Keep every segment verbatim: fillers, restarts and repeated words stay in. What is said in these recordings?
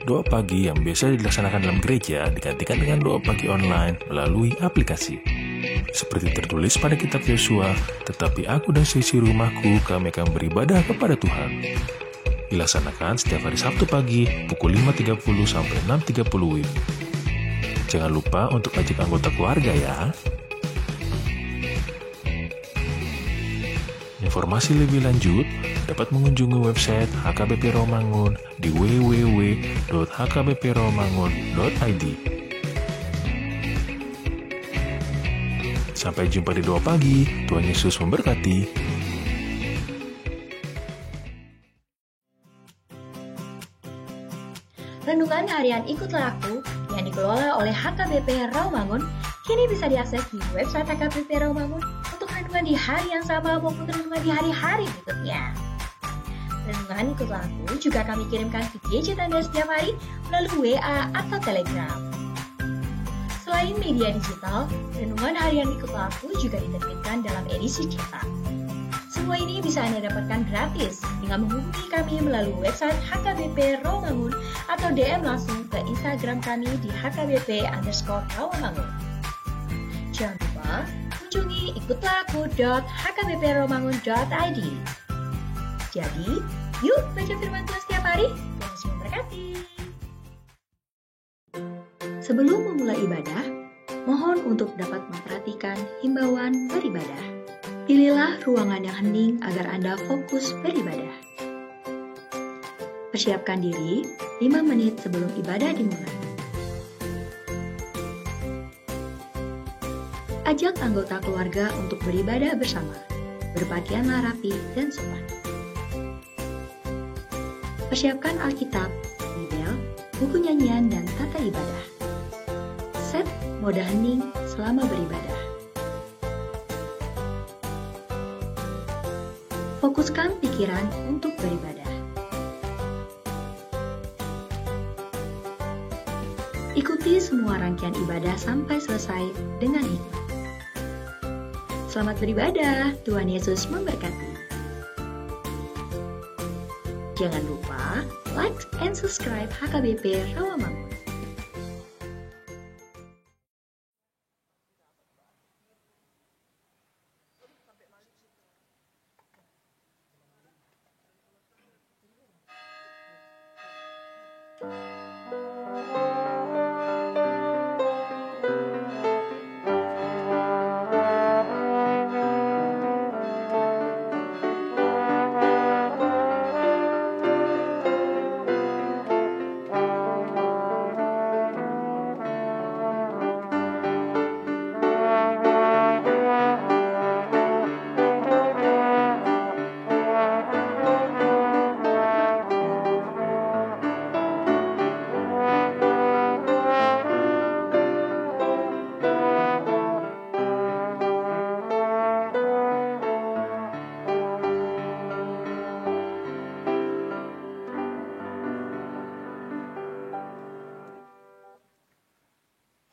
Doa pagi yang biasa dilaksanakan dalam gereja digantikan dengan doa pagi online melalui aplikasi. Seperti tertulis pada kitab Yosua, "Tetapi aku dan seisi rumahku, kami akan beribadah kepada Tuhan." Dilaksanakan setiap hari Sabtu pagi pukul lima tiga puluh sampai enam tiga puluh W I B. Jangan lupa untuk ajak anggota keluarga ya. Informasi lebih lanjut dapat mengunjungi website H K B P Rawamangun di w w w dot h k b p rawamangun dot i d. Sampai jumpa di Doa Pagi. Tuhan Yesus memberkati. Renungan Harian Ikutlah Aku yang dikelola oleh H K B P Rawamangun kini bisa diakses di website H K B P Rawamangun untuk renungan di hari yang sama maupun renungan di hari-hari berikutnya. Renungan Ikutlah Aku juga kami kirimkan ke gadget Anda setiap hari melalui W A atau Telegram. Selain media digital, Renungan Harian Ikutlah Aku juga diterbitkan dalam edisi cetak. Semua ini bisa Anda dapatkan gratis dengan menghubungi kami melalui website H K B P Rawamangun atau D M langsung ke Instagram kami di H K B P underscore Rawamangun. Jangan lupa kunjungi ikutlah aku dot h k b p rawamangun dot i d. Jadi, yuk baca firman Tuhan setiap hari. Tuhan Yesus memberkati. Sebelum memulai ibadah, mohon untuk dapat memperhatikan himbauan beribadah. Pilihlah ruangan yang hening agar Anda fokus beribadah. Persiapkan diri lima menit sebelum ibadah dimulai. Ajak anggota keluarga untuk beribadah bersama. Berpakaianlah rapi dan sopan. Persiapkan Alkitab, Bibel, buku nyanyian, dan tata ibadah. Set mode hening selama beribadah. Fokuskan pikiran untuk beribadah. Ikuti semua rangkaian ibadah sampai selesai dengan hikmat. Selamat beribadah, Tuhan Yesus memberkati. Jangan lupa like and subscribe H K B P Rawamangun.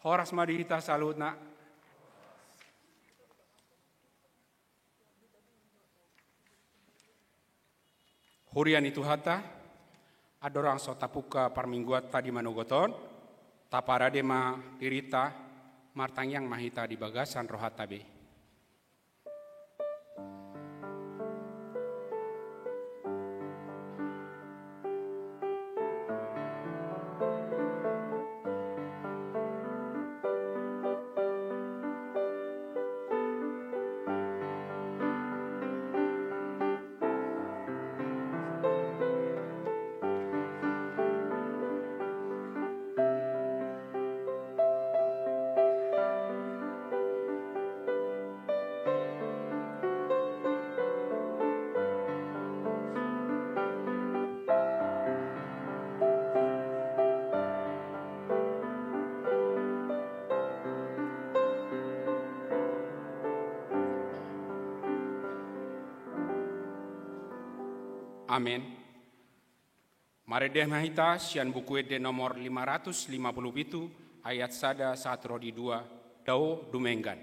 Horas ma di hita saluhutna. Huria ni Tuhanta, andorang so tapungka parmingguanta di manogot on, taparade ma dirinta, martangiang ma hita di bagasan rohanta be. Amen. Marende ma hita sian Buku Ende nomor lima ratus lima puluh pitu, ayat sada sahat ro di dua, dao dumenggan.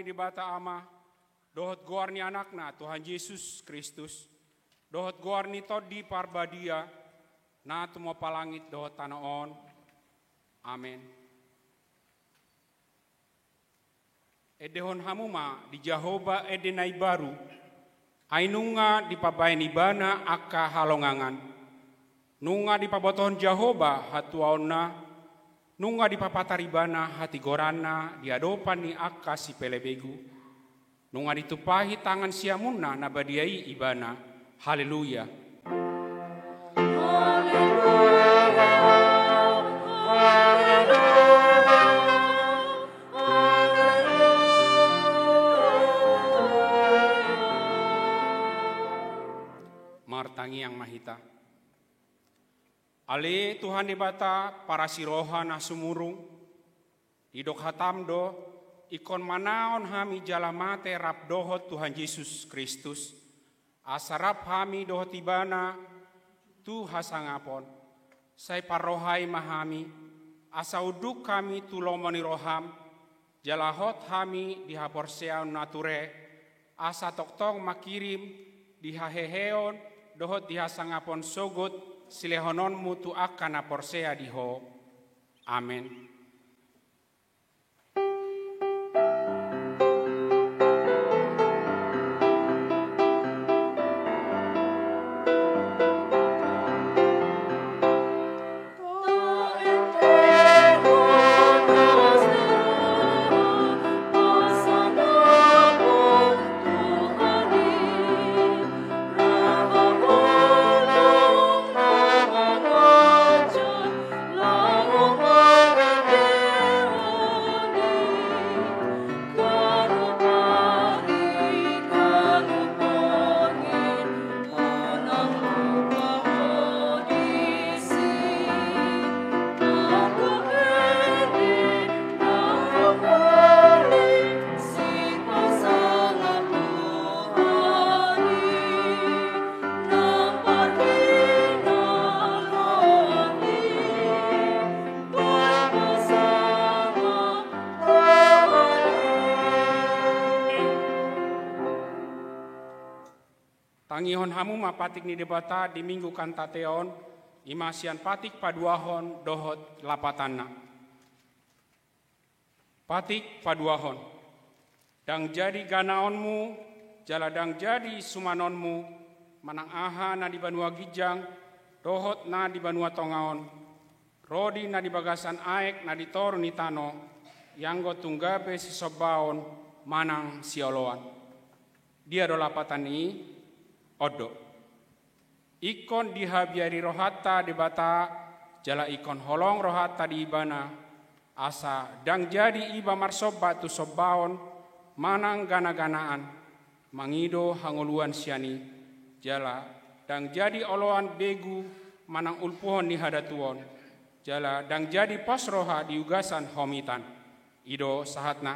Debata Ama, dohot goar ni Anakna Tuhan Jesus Kristus, dohot goar ni Tondi Parbadia, na tumompa langit dohot tano on. Amen. Endehon hamu ma di Jahowa ende na imbaru, ai nunga dipabahen Ibana angka halongangan. Nunga dipabotohon Jahowa hatuaonna, nunga dipapatar Ibana hatigoranna di adopan ni angka sipelebegu. Nunga ditumpahi tangan siamunna na badia i Ibana. Haleluya. Martangiang ma hita. Ale Tuhan Debata, parasi roha na sumurung, didok hatam do, ingkon manaon hami jala mate rap dohot Tuhan Jesus Kristus, asa rap hami dohot Ibana tu hasangapon. Sai parrohai ma hami, asa unduk hami tu lomo ni roham, jala hot hami di haporseaon na ture, asa tongtong mangkirim di haheheon dohot di hasangapon sogot silehononmu tu angka na porsea di Ho. Amen. Tangihon hamu ma patik ni Debata di Minggu Kantate on, i ma sian patik paduahon dohot lapatanna. Patik paduahon. Ndang jadi ganaonmu, jala ndang jadi sumanonmu, manang aha na di banua ginjang, dohot na di banua tonga on, ro di na di bagasan aek na di toru ni tano, ianggo tung gabe sisombaon manang sioloan. Dia do lapatan i? On do. Ingkon dihabiari rohanta Debata, jala ingkon holong rohanta di Ibana, asa ndang jadi iba marsomba tu sombaon manang ganaganaan, mangido hangoluan sian i, jala ndang jadi oloan begu manang ulpuhon ni hadatuon, jala ndang jadi pos roha di ugasan homitan. I do sahatna.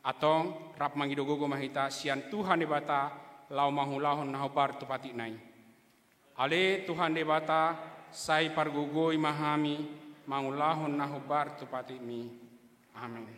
Antong rap mangido gogo ma hita sian Tuhan Debata, laho mangulahon na hombar tu patikna i. Ale Tuhan Debata, sai pargogoi ma hami mangulahon na hombar tu patikmi. Amen.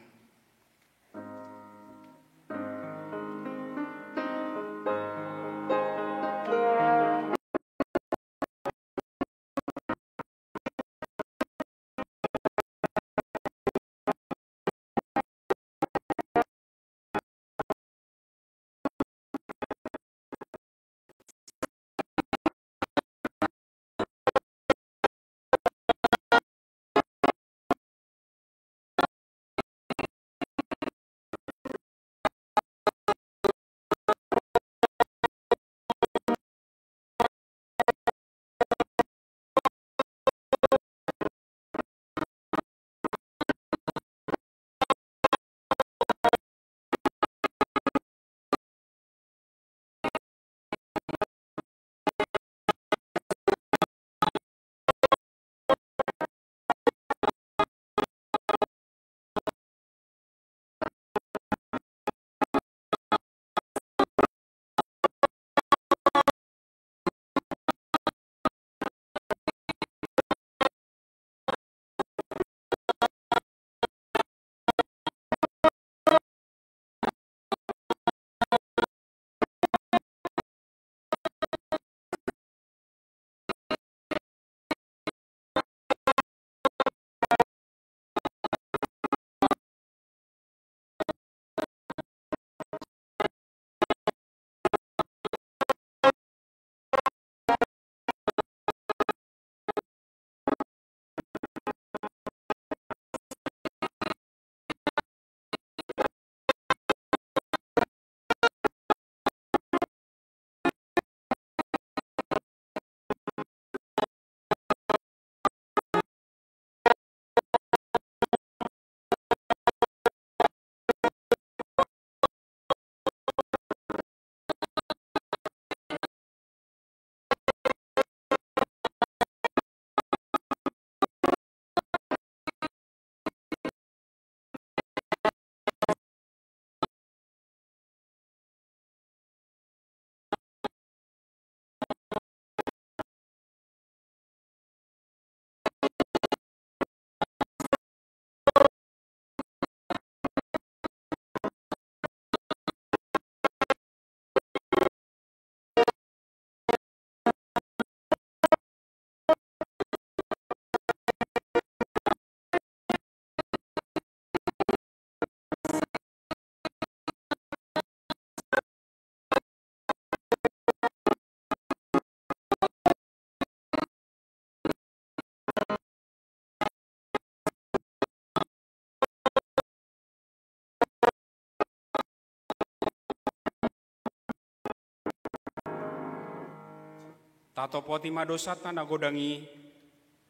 Tatopoti ma dosanta na godang i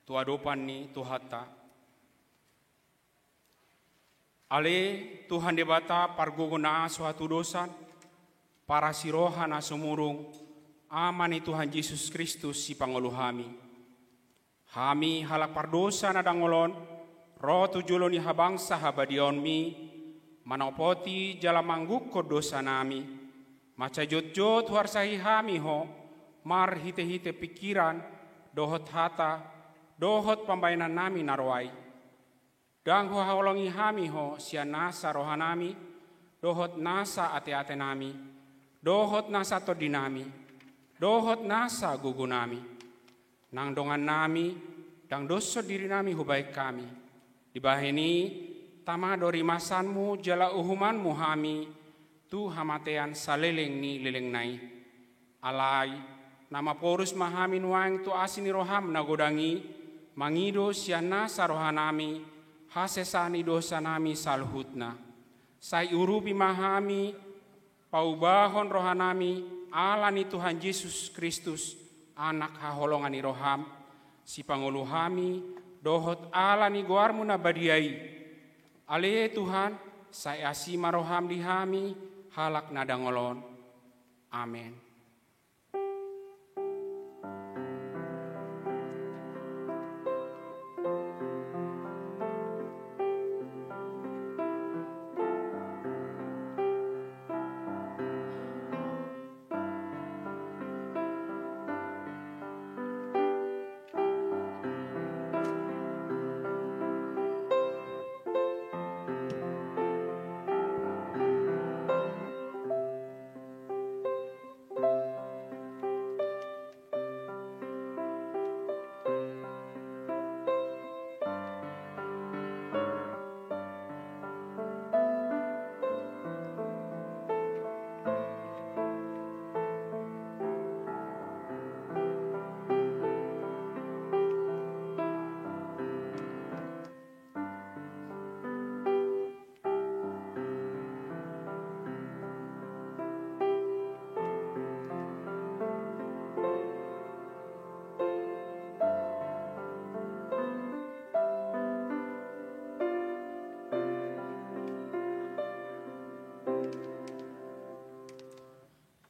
tu adopan ni Tuhanta. Ale Tuhan Debata, pargogo na so hatudosan, parasi roha na sumurung, Ama ni Tuhan Jesus Kristus, sipangolu hami. Hami halak pardosa na dangol on, ro tu jolo ni habangsa habadiaonmi, manopoti jala manggukkon dosanami, mansai jotjot huarsahi hami Ho, marhitehite pingkiran, dohot hata, dohot pambahenannami na ro ai. Ndang huhaholongi hami Ho sian nasa rohanami, dohot nasa ateatenami, dohot nasa tondinami, dohot nasa gogonami. Nang dongannami, ndang doshon dirinami hubahen hami. Dibahen i, tama do rimasanmu jala uhumanmu hami, tu hamatean saleleng ni lelengna i. Alai, na maporus ma hami nuaeng tu asi ni roham na godang i, mangido sian nasa rohanami, hasesaan ni dosanami saluhutna. Sai urupi ma hami, paubahon rohanami, ala ni Tuhan Jesus Kristus, Anak haholongan ni roham, sipangolu hami, dohot ala ni goarmu na badia i. Ale Tuhan, sai asi ma roham di hami, halak na dangol on. Amen.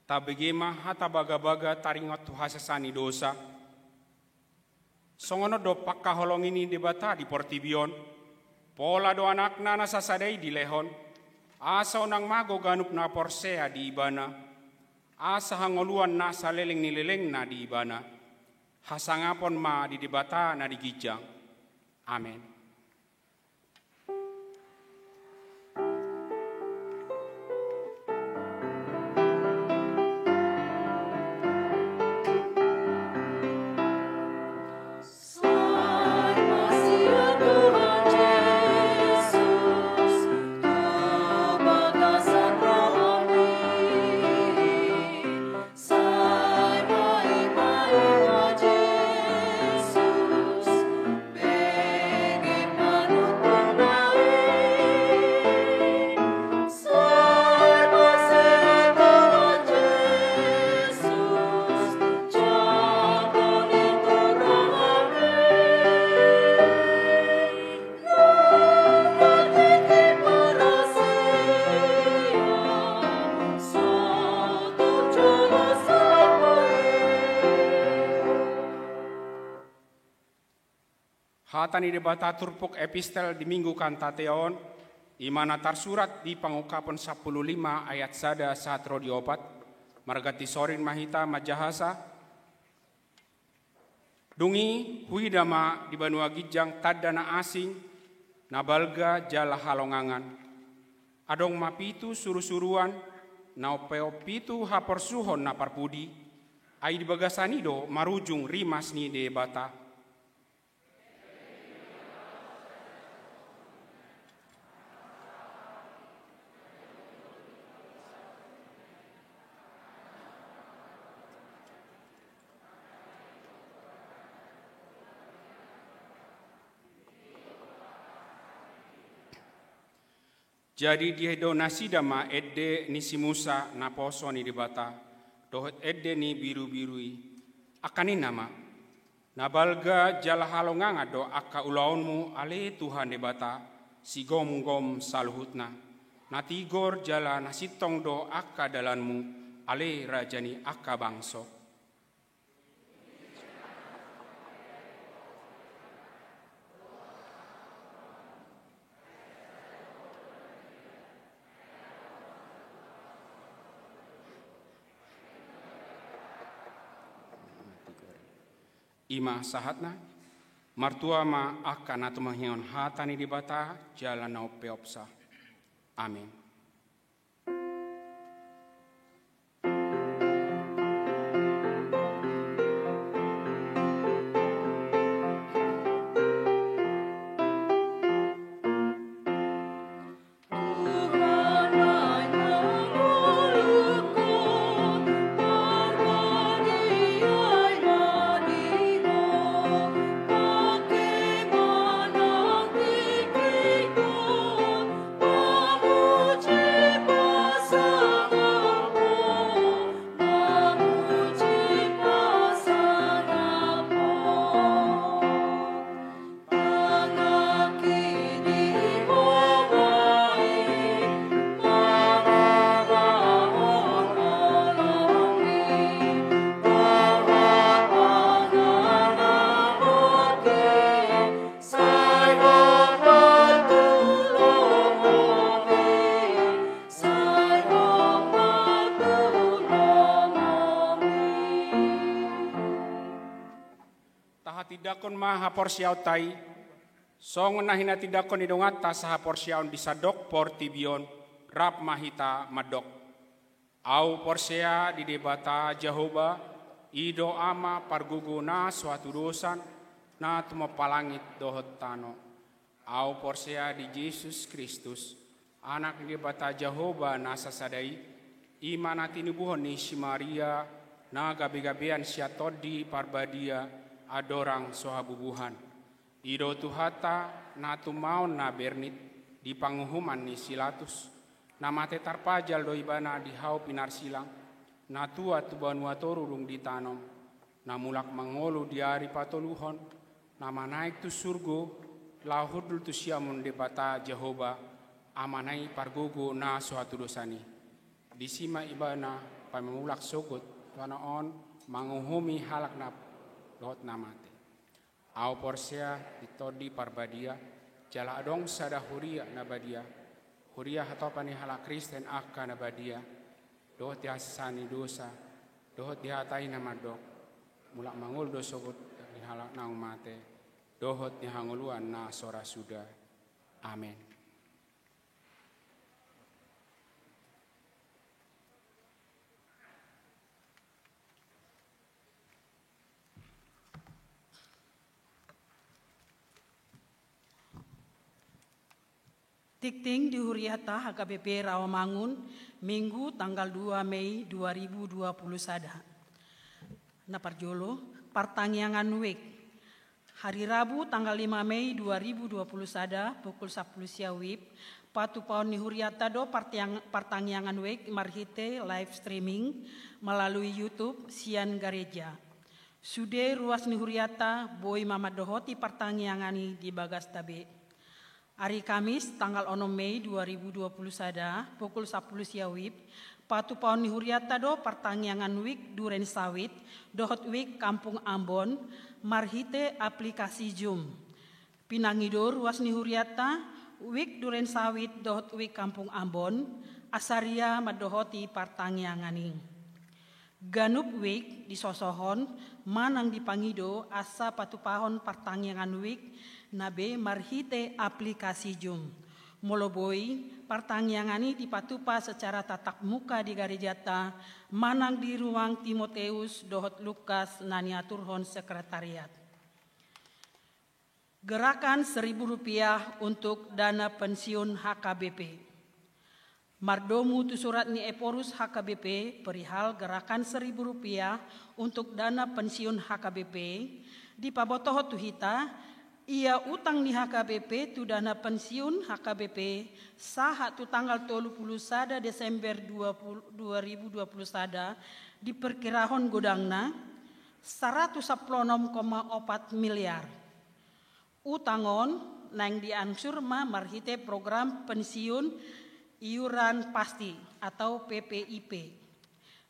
Tabege ma hata bagabaga taringot tu hasesaan ni dosa. Songon on do pangkaholongi ni Debata di portibi on, pola do Anakna na sasada i dilehon, asa unang mago ganup na porsea di Ibana, asa hangoluan na saleleng ni lelengna di Ibana. Hasangapon ma di Debata na di ginjang. Amen. Hata ni Debata turpuk epistel di Minggu Kantate on, i ma na tarsurat di Pangungkapon sampulu lima ayat sada sahat ro di opat, marganti sorin ma hita manjahasa. Dung i huida ma di banua ginjang tanda na asing, na balga jala halongangan. Adong ma pitu surusuruan, na umpeop pitu haporsuhon na parpudi, ai di bagasan i do marujung rimas ni Debata. Jadi diida nasida ma ende ni si Musa naposo ni Debata, dohot ende ni birubiru i. Angka ninna ma: Na balga jala halongangan do angka ulaonmu, ale Tuhan Debata, sigomgom saluhutna. Na tigor jala na sintong do angka dalanmu, ale Raja ni angka bangso. I ma sahatna. Martua ma angka na tumangihon hata ni Debata jala na umpeopsa. Amen. Tahatindangkon ma haporseaonta i, songon na hinatindangkon ni donganta sahaporseaon di sandok portibi on, rap ma hita mandok. Ahu porsea di Debata Jahowa, i do Ama pargogo na so hatudosan, na tumompa langit dohot tano. Ahu porsea di Jesus Kristus, Anak ni Debata Jahowa na sasada i, i ma na tinubuhon ni si Maria, na gabegabean sian Tondi Parbadia, andorang so habubuhan. I do Tuhanta, na tumaon na bernit di panguhuman ni si Latus, na mate tarpajal do ibana di hau pinarsilang, na tuat tu banua toru dung ditanom, na mulak mangolu di ari patoluhon, na manaek tu surgo, laho hundul tu siamun Debata Jahowa, Amana i pargogo na so hatudosan i. Disi ma ibana paima mulak sogot tu tano on manguhumi halak na dohot na mate. Ahu porsea di Tondi Parbadia, jala adong sada huria na badia, huria hatopan ni halak Kristen angka na badia, dohot di hasesaan ni dosa, dohot di hata i na mandok, mulak mangolu do sogot ni halak naung mate, dohot ni hangoluan na so ra suda. Amen. Tingting di huriata H K B P Rawamangun, Minggu tanggal dua Mei dua ribu dua puluh sada. Na parjolo, partangiangan wijk. Hari Rabu tanggal lima Mei dua ribu dua puluh sada, pukul sampulu sia wib, patupaon ni huriata do partiang-, partangiangan wijk marhite live streaming melalui YouTube sian gareja. Sude ruas ni huriata boi ma mandohoti partangiangan i di bagasta be. Ari Kamis tanggal onom Mei dua ribu dua puluh sada, pukul sampulu sia wib, patupaon ni huriata do partangiangan wijk Duren Sawit dohot wijk Kampung Ambon marhite aplikasi Zoom. Pinangido ruas ni huriata, wijk Duren Sawit dohot wijk Kampung Ambon, asa ria mandohoti partangiangan i. Ganup wijk disosohon manang dipangido asa patupahon partangiangan wijk na be marhite aplikasi Zoom. Molo boi, partangiangan i dipatupa secara tatap muka di garejata manang di ruang Timoteus dohot Lukas na niaturhon sekretariat. Gerakan seribu rupiah untuk dana pensiun H K B P. Mardomu tu surat ni Ephorus H K B P perihal gerakan seribu rupiah untuk dana pensiun H K B P, dipabotohon tu hita, ia utang ni H K B P tu dana pensiun H K B P sahat tu tanggal tolu puluh sada Desember dua puluh, dua ribu dua puluh sada diperkirahon godangna, saratus sampulu onom koma opat miliar. Utang on naeng diangsur ma marhite program pensiun iuran pasti atau P P I P.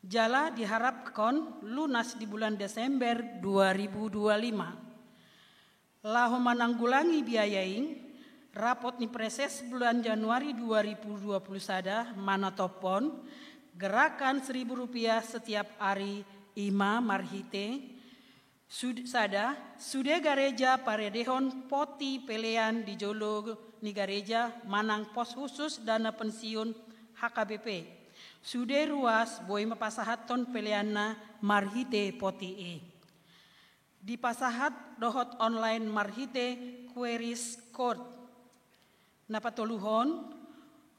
Jala diharapkon lunas di bulan Desember dua ribu dua lima. Laho mananggulangi biaya i, rapot ni Praeses bulan Januari dua ribu dua puluh sada manatophon gerakan seribu rupiah setiap hari, i ma marhite sud-, sada, sude gareja paradehon poti pelean di jolo ni gareja manang pos khusus dana pensiun H K B P. Sude ruas boi ma pasahathon peleanna marhite poti i. Dipasahat dohot online marhite QRIS code. Na patoluhon,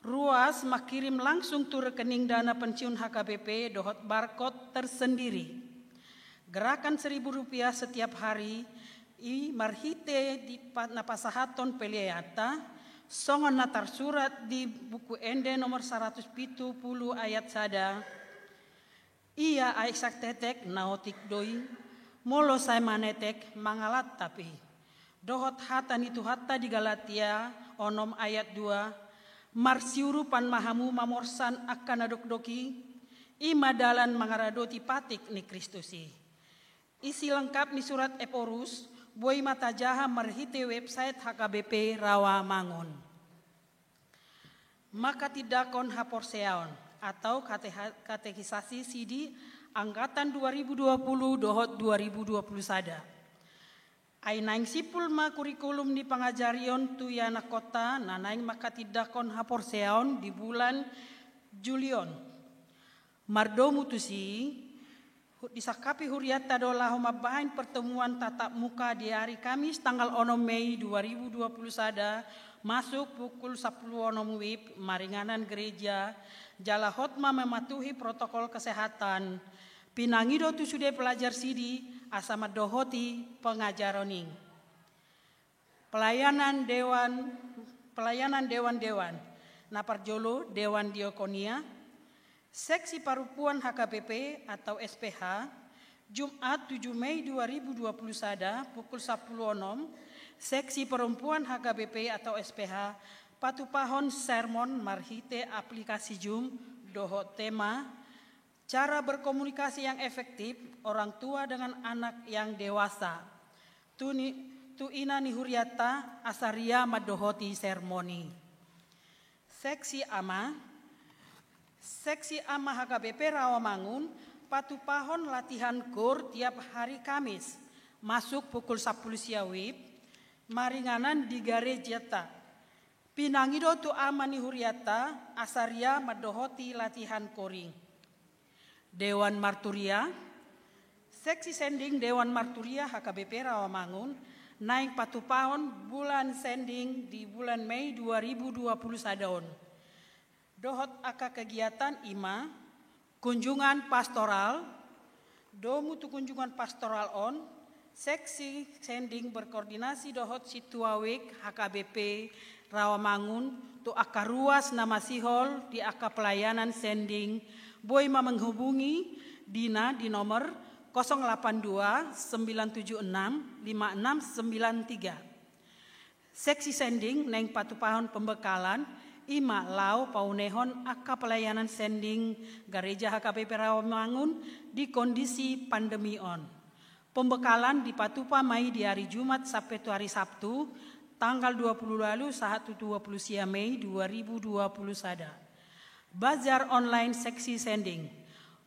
ruas mangkirim langsung tu rekening dana pensiun H K B P dohot barcode tersendiri. Gerakan seribu rupiah setiap hari i marhite di pa-, na pasahathon peleanta, songon na tarsurat di Buku Ende nomor saratus pitu pulu ayat sada. Ia aek satetek na otik do i, molo sai manetek mangalantap i. Dohot hata ni Tuhanta di Galatia onom ayat dua, marsiurupan ma hamu mamorsan angka na dokdok i, i ma dalan mangaradoti patik ni Kristus i. Isi lengkap ni surat Ephorus boi ma tajaha marhite website H K B P Rawamangun. Mangkatindangkon haporseaon atau kateha-, katekisasi sidi angkatan dua ribu dua puluh dohot dua ribu dua puluh sada. Ai naeng simpul ma kurikulum ni pangajarion tu ianakhonta na naeng mangkatindangkon haporseaon di bulan Juli on. Mardomu tusi, hu-, disangkapi hurianta do laho mambahen pertemuan tatap muka di ari Kamis tanggal onom Mei dua ribu dua puluh sada, masuk pukul sampulu onom wib, maringanan gereja, jala hot ma mematuhi protokol kesehatan. Pinangido tu sude pelajar sidi asa mandohoti pengajaron i. Pelayanan dewan, pelayanan dewan-dewan. Na parjolo dewan diakonia, seksi parompuan H K B P atau S P H, Jumat tujuh Mei dua ribu dua puluh sada pukul sampulu onom, seksi parompuan H K B P atau S P H patupahon sermon marhite aplikasi Zoom dohot tema cara berkomunikasi yang efektif orang tua dengan anak yang dewasa. Tu ni-, tu ina ni hurianta asa ria mandohoti sermon i. Seksi ama, seksi ama H K B P Rawamangun patupahon latihan koor tiap hari Kamis, masuk pukul sampulu sia wib, maringanan di garejata. Pinangido tu ama ni hurianta asa ria mandohoti latihan koor i. Dewan marturia, seksi sending dewan marturia H K B P Rawamangun naeng patupahon bulan sending di bulan Mei dua ribu dua puluh sada on. Dohot angka kegiatan i ma, kunjungan pastoral, domu tu kunjungan pastoral on, seksi sending berkoordinasi dohot sintua wijk H K B P Rawamangun tu angka ruas na masihol di angka pelayanan sending, boi ma menghubungi di na di nomor kosong delapan dua sembilan tujuh enam lima enam sembilan tiga. Seksi sending naeng patupahon pembekalan, i ma laho paunehon angka pelayanan sending gareja H K B P Rawamangun di kondisi pandemi on. Pembekalan dipatupa ma i di ari Jumat sampe tu ari Sabtu, tanggal dua puluh ualu sahat tu dua puluh sia Mei dua ribu dua puluh sada. Bazar online seksi sending.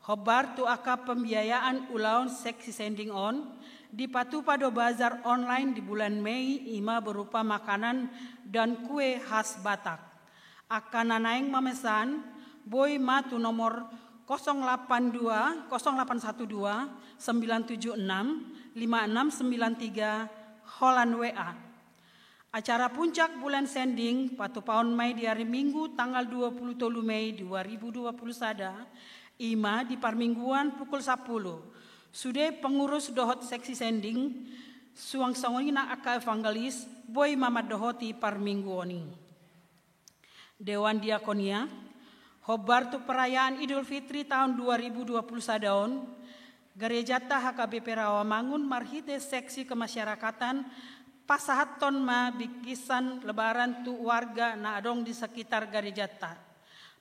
Hombar tu angka pembiayaan ulaon seksi sending on, dipatupa do bazar online di bulan Mei, i ma berupa makanan dan kue khas Batak. Angka na naeng mamesan, boi ma tu nomor kosong delapan dua, kosong delapan satu dua, sembilan tujuh enam, lima enam sembilan tiga, holan W A. Acara puncak bulan sending patupahon ma i di ari Minggu tanggal dua puluh tolu Mei dua ribu dua puluh sada, i ma di parmingguan pukul sampulu. Sude pengurus dohot seksi sending, suang songon i nang angka evangelis, boi ma mandohoti parmingguon i. Dewan diakonia, hombar tu perayaan Idul Fitri taon dua ribu dua puluh sada on, Garejanta H K B P Rawamangun marhite seksi kemasyarakatan pasahathon ma bingkisan lebaran tu warga na adong di sekitar garejanta.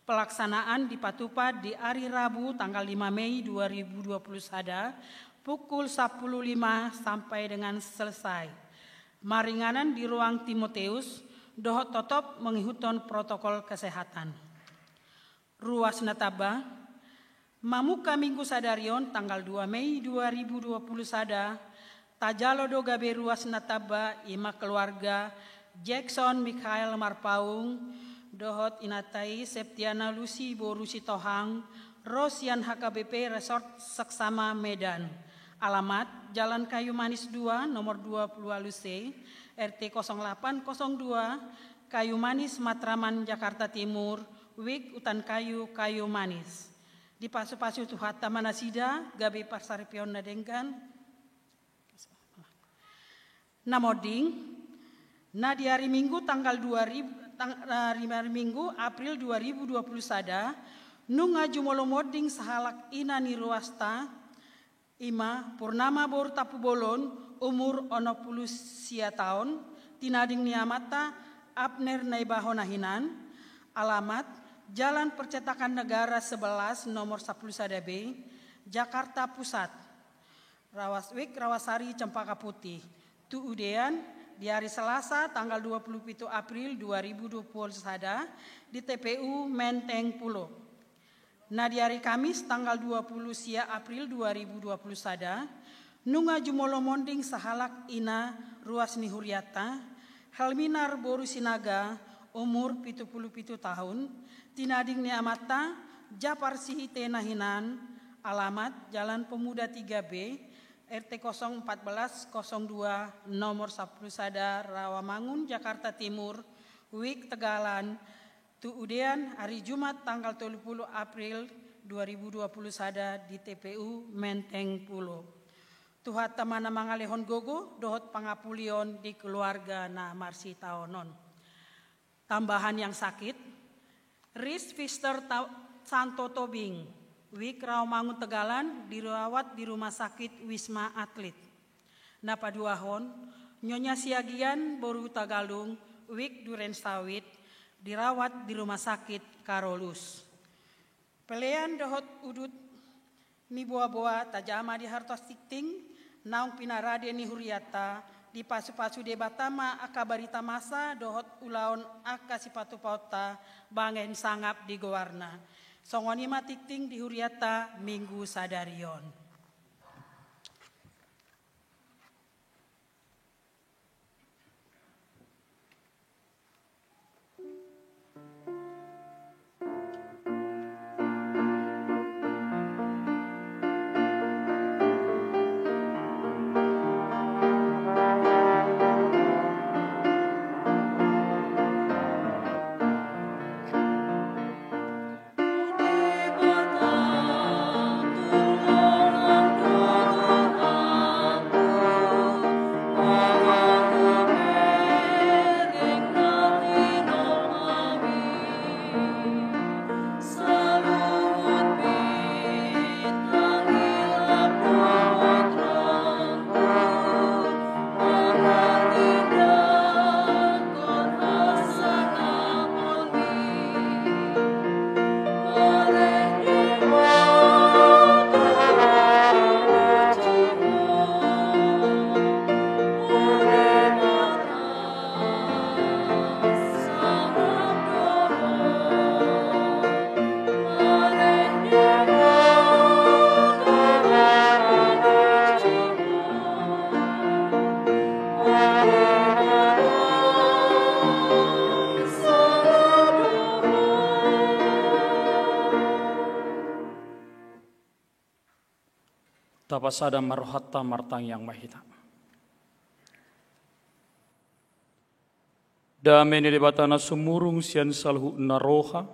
Pelaksanaan dipatupa di ari Rabu tanggal lima Mei dua ribu dua puluh sada, pukul sapuluh lima sampai dengan selesai. Maringanan di ruang Timoteus, dohot totop mangihuthon protokol kesehatan. Ruas na tamba, mamungka Minggu sadari on tanggal dua Mei dua ribu dua puluh sada, tajalo do gabe ruas na tamba, i ma keluarga Jackson Mikhail Marpaung, dohot inanta i Septiana Lucy boru Sitohang, ro sian H K B P Resort Seksama Medan. Alamat, Jalan Kayu Manis dua, nomor dua puluh ualu C, R T kosong delapan kosong dua, Kayu Manis, Matraman, Jakarta Timur, Wijk Hutan Kayu, Kayu Manis. Dipasupasu Tuhanta ma nasida gabe parsaripeon na denggan. Na monding, na di ari Minggu tanggal dua ribu, tang-, na di ari Minggu, April dua ribu dua puluh sada, nunga jumolo monding sahalak ina ni ruasta, i ma Purnama boru Tampubolon, umur onom pulu sia taon, tinading ni amanta Abner Naibaho na hinan, alamat Jalan Percetakan Negara sebelas, nomor sapuluh sada B, Jakarta Pusat. Rawas-, Wijk Rawasari Cempaka Putih. Tu udean di ari Selasa tanggal dua puluh pitu April dua ribu dua puluh sada di T P U Menteng Pulo. Na di ari Kamis tanggal dua puluh sia April dua ribu dua puluh sada, nunga jumolo monding sahalak ina ruas ni hurianta, Helminar boru Sinaga, umur pitu pulu pitu taon, tinading ni amanta Japar Sihite na hinan, alamat Jalan Pemuda tiga B, R T kosong empat belas kosong dua, nomor sapuluh sada, Rawamangun, Jakarta Timur, Wijk Tegalan, tu udean ari Jumat tanggal tolu pulu April dua ribu dua puluh sada di T P U Menteng Pulo. Tuhanta ma na mangalehon gogo dohot pangapulion di keluarga na marsitaonon. Tambahan yang sakit, Ris Fister Ta-, Santo Tobing, Wijk Rawamangun Tegalan, dirawat di Rumah Sakit Wisma Atlet. Na paduahon, Nyonya Siagian boru Tagalung, Wijk Duren Sawit, dirawat di Rumah Sakit Karolus. Pelean dohot udut ni boaboa tajama di hartos tingting, naung pinarade ni hurianta, dipasupasu Debata ma angka barita masa dohot ulaon angka sipatupaonta, bahen sangap di goarna. Songon i ma tingting di hurianta Minggu sadari on. Tapasada ma rohanta, martangiang ma hita. Dame ni Debata na sumurung sian saluhutna roha,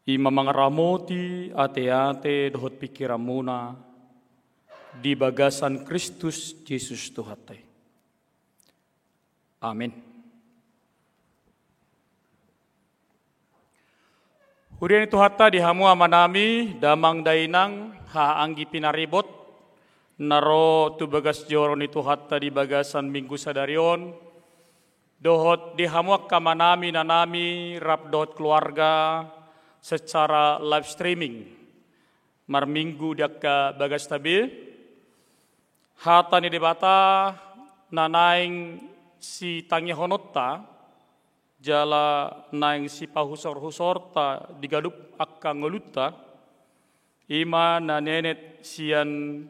i ma mangaramoti ateate dohot pingkiranmuna di bagasan Kristus Jesus Tuhanta i. Amen. Huria ni Tuhanta di hamu amanami, damang dainang, haha anggi pinaribot, na ro tu bagas joro ni Tuhanta di bagasan minggu sadari on, dohot di hamu angka amanami, inanami, rap dohot keluarga secara live streaming marminggu di angka bagasta be. Hata ni Debata na naeng sitangihononta jala naeng sipahusor-husorta di ganup angka ngolunta, i ma na nienet sian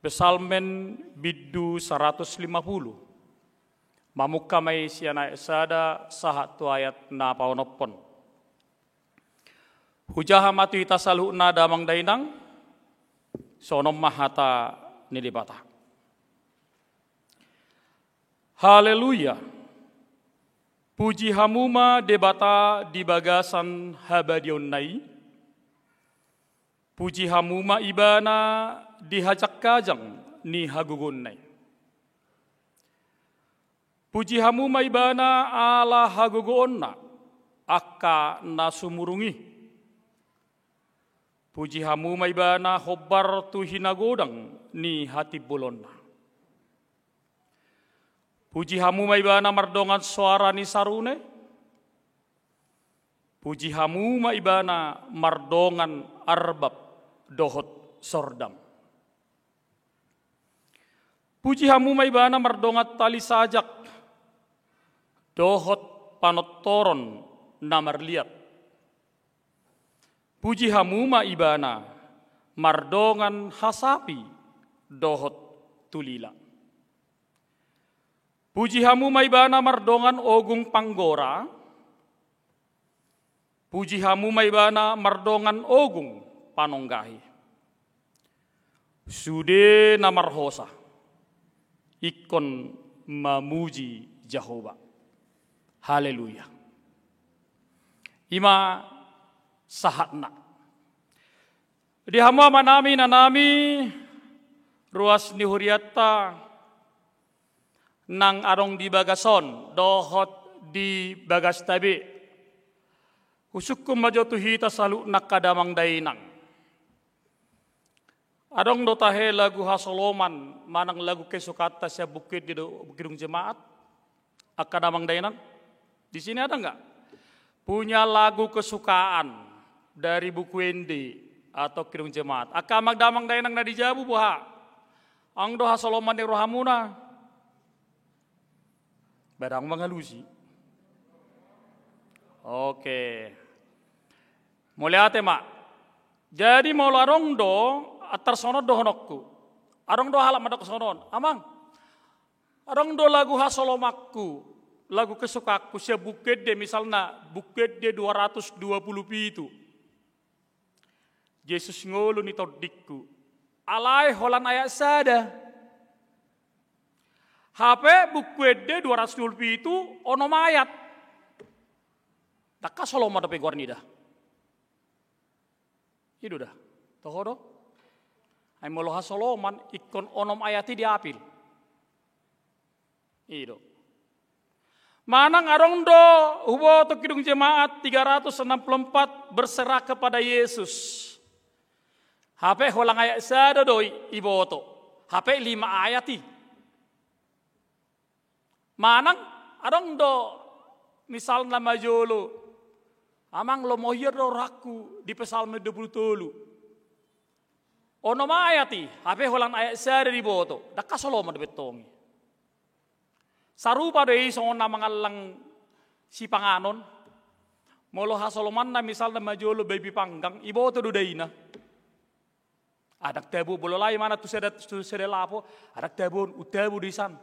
Psalmen bindu saratus lima pulu. Mamungka ma i sian ayat sada sahat tu ayat na paonomhon. Hujaha ma tu hita saluhutna damang dainang, songon on ma hata ni Debata. Haleluya. Puji hamu ma Debata di bagasan habadiaonna i. Puji hamu ma Ibana di hajangkajang ni hagogoonna i. Puji hamu ma Ibana ala hagogoonna angka na sumurung i. Puji hamu ma Ibana hombar tu hinagodang ni hatimboloonna. Puji hamu ma Ibana mardongan soara ni sarune. Puji hamu ma Ibana mardongan arbab dohot sordam. Puji hamu ma Ibana mardongan tali sajak dohot panortoron na marliat. Puji hamu ma Ibana mardongan hasapi dohot tulila. Puji hamu ma Ibana mardongan ogung panggora. Puji hamu ma Ibana mardongan ogung panonggahi. Sude na marhosa ingkon mamuji Jahowa. Haleluya. I ma sahatna. Di hamu amanami, inanami, ruas ni hurianta nang adong di bagas on dohot di bagasta be. Husungkun ma jo tu hita saluhutna angka damang dainang. Adong do tahe lagu hasoloman manang lagu kesukaanta sian Buku Ende dohot Kidung Jemaat? Angka damang dainang, di sini ada nggak? Punya lagu kesukaan dari Buku Ende atau Kidung Jemaat? Angka damang dainang na di jabu boha? Adong do hasoloman di rohamuna? Ba dang mangalusi. Oke. Mauliate ma. Jadi molo adong do, antar songon on dohononku. Adong do halak mandok songon on. Amang, adong do lagu hasolomanku, lagu kesukaanku sian Buku Ende, misalna Buku Ende dua ratus dua puluh pitu. Jesus ngolu ni tondingku. Alai holan ayat sada. Hape Buku Ende dua ratus dua puluh pitu onom ayat. Dang hasoloman dope goarna i da. I do da. Toho do? Ai molo hasoloman ingkon onom ayat i diapil. I do. Manang adong do huboto Kidung Jemaat tiga ratus enam puluh empat, berserah kepada Yesus. Hape holan ayat sada do i, iboto. Hape lima ayat i. Manang adong do misalna ma jolo, Amang, lomo hian do rohangku, di Psalmen dua puluh tolu. Onom ayat i, hape holan ayat sada diboto, dang hasoloman dope tong i. Sarupa do i songon na mangallang sipanganon. Molo hasolomanna misalna ma jolo babi panggang, iboto do daina. Adong tabo, molo laho imana tu sada, tu sada lapo, adong tabo, untabo do i san.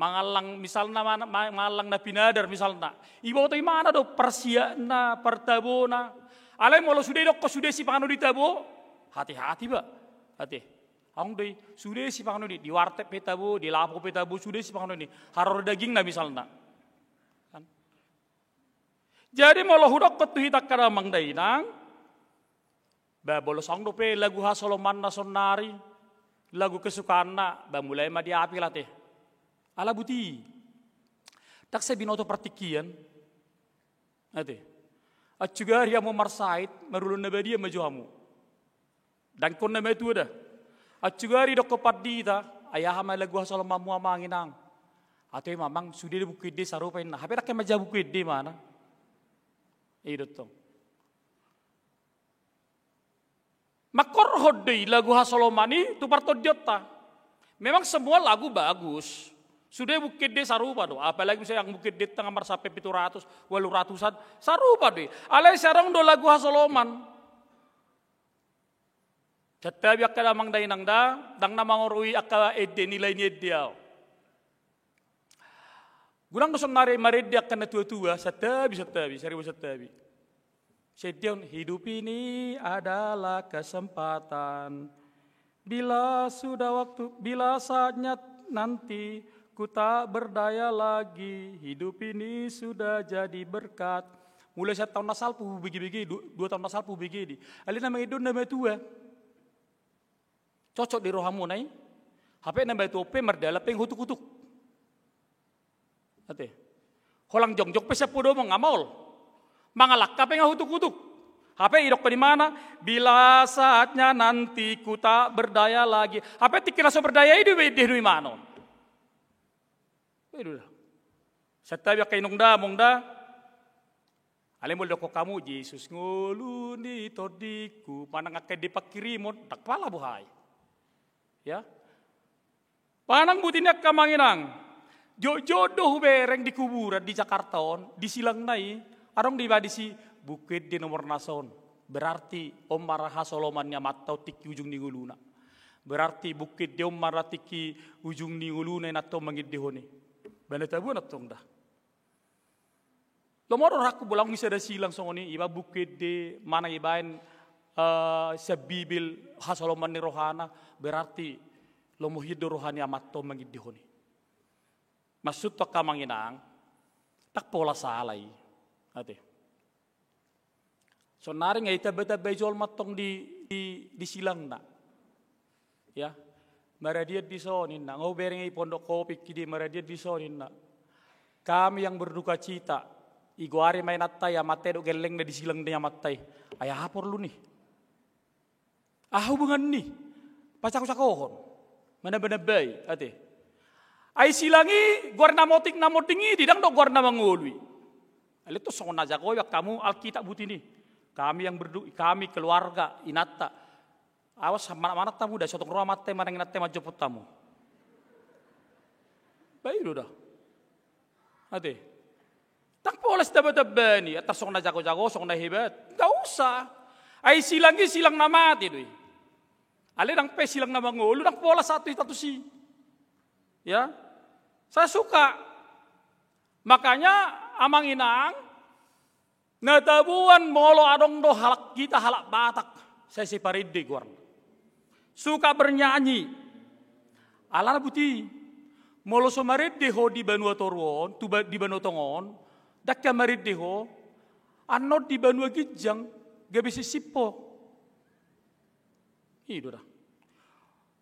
Mangallang misalna, ma-, ma-, mangallang na pinadar misalna. Iboto imana do parsiapna, partabona. Alai molo sude didokkon sude sipanganon i tabo, hati-hati ba. Ate. Adong do i, sude sipanganon i, di warteg pe tabo, di lapo pe tabo, sude sipanganon i. Haroro dagingna misalna. Kan? Jadi molo hudokkon tu hita angka damang dainang, ba molo songon dope lagu hasolomanna sonari, lagu kesukaanna, ba mulai ma diapil ate. Ala buti. Dang sai binoto partingkian. Ate. Ansugari hamu marsahit, marulaon na badia ma jo hamu. Dangkon na matua da. Ansugari dokkon pandita, ai aha ma lagu hasolomanmu amang inang. Atau ima amang sude do Buku Ende sarupa inna. Hape dang ke manjaha Buku Ende mana. I do tong. Mangkorhon do i lagu hasoloman i tu partondionta. Memang semua lagu bagus. Sude Buku Ende sarupa do. Apalagi misalnya Buku Ende tanggal marsampe pitu ratus, walu ratusan, sarupa do i. Alai sai adong do lagu hasoloman. Santabi angka damang dainang da, dang na mangorui angka ende nilai ni ende au. Godang do sonari marende angka na tua-tua, santabi, santabi, saribu santabi. Sedion, hidup ini adalah kesempatan. Bila sudah waktu, bila saatnya nanti, ku tak berdaya lagi, hidup ini sudah jadi berkat. Mulai saat tahun na salpu bege-bege, du-, dua tahun na salpu bege di. Alai na mangedon na matua. Cocok di rohamuna i. Hape na matua pe mardalan pe hutuk-hutuk. Ate. Holan jongjong pe siap podomon nga maol. Mangalangka pe nga hutuk-hutuk. Hape idokkon imana, bila saatnya nanti ku tak berdaya lagi. Hape tingki na so berdaya i do be deh do imana on. Be do da. Santabi angka inong da, among da. Alai molo didokkon hamu, Jesus ngolu ni tondingku, manang angka ende pangkirimon, dang pala boha i. Ya. Manang buti ni angka amang inang. Jotjot do hubereng di kuburan di Jakarta on, di silangna i, adong do iba disi Buku Ende nomor na son. Berarti on ma ra hasoloman ni amanta on tingki ujung ni ngoluna. Berarti Buku Ende on ma ra tingki ujung ni ngoluna inanta on mangendehon i. Ba na tabuan antong da. Lomo do rohangku molo adong sada silang songon i, ibaen Buku Ende, manang ibaen, eh, sian Bibel hasoloman ni rohana, berarti lomo hian do roha ni amanta on mangendehon i. Maksudhu angka amang inang, dang pola sala i. Ate. Sonari nga itambatambai jolma antong di, di, di silangna. Ya. Maradian dison inna, nga hubereng i pondok kopi i di maradian dison inna. Kami yang berdukacita, igoari ma inanta i amanta i dohot gellengna di silang ni amanta i. Ai aha porlu ni? Aha hubungan ni? Pacakocakohon. Manambanambai, ate. Ai silang i, goar na motik na monding i, didang do goar na mangolu i. Alai tong songon na jago iba hamu Alkitab buti ni. Kami yang berdu-, kami keluarga, inanta. Awas, manat-manat hamu da, so tung ro amanta i manang inanta i manjopot hamu. Ba i do da. Ate. Dang pola sitambatamba ni, antar songon na jagojago, songon na hebat. Nggak usah. Ai silang i silang na mate do i. Alai dang pe silang na mangolu, dang pola sahat tu hita tusi. Ya. Saya suka. Makanya amang inang, na taboan molo adong do halak hita halak Batak, sai siparende goarna. Suka bernyanyi. Alana buti, molo so marende ho di banua toru on, tu ba-, di banua tonga on, dang hea marende ho, annon di banua ginjang, gabe sisip ho. I do da.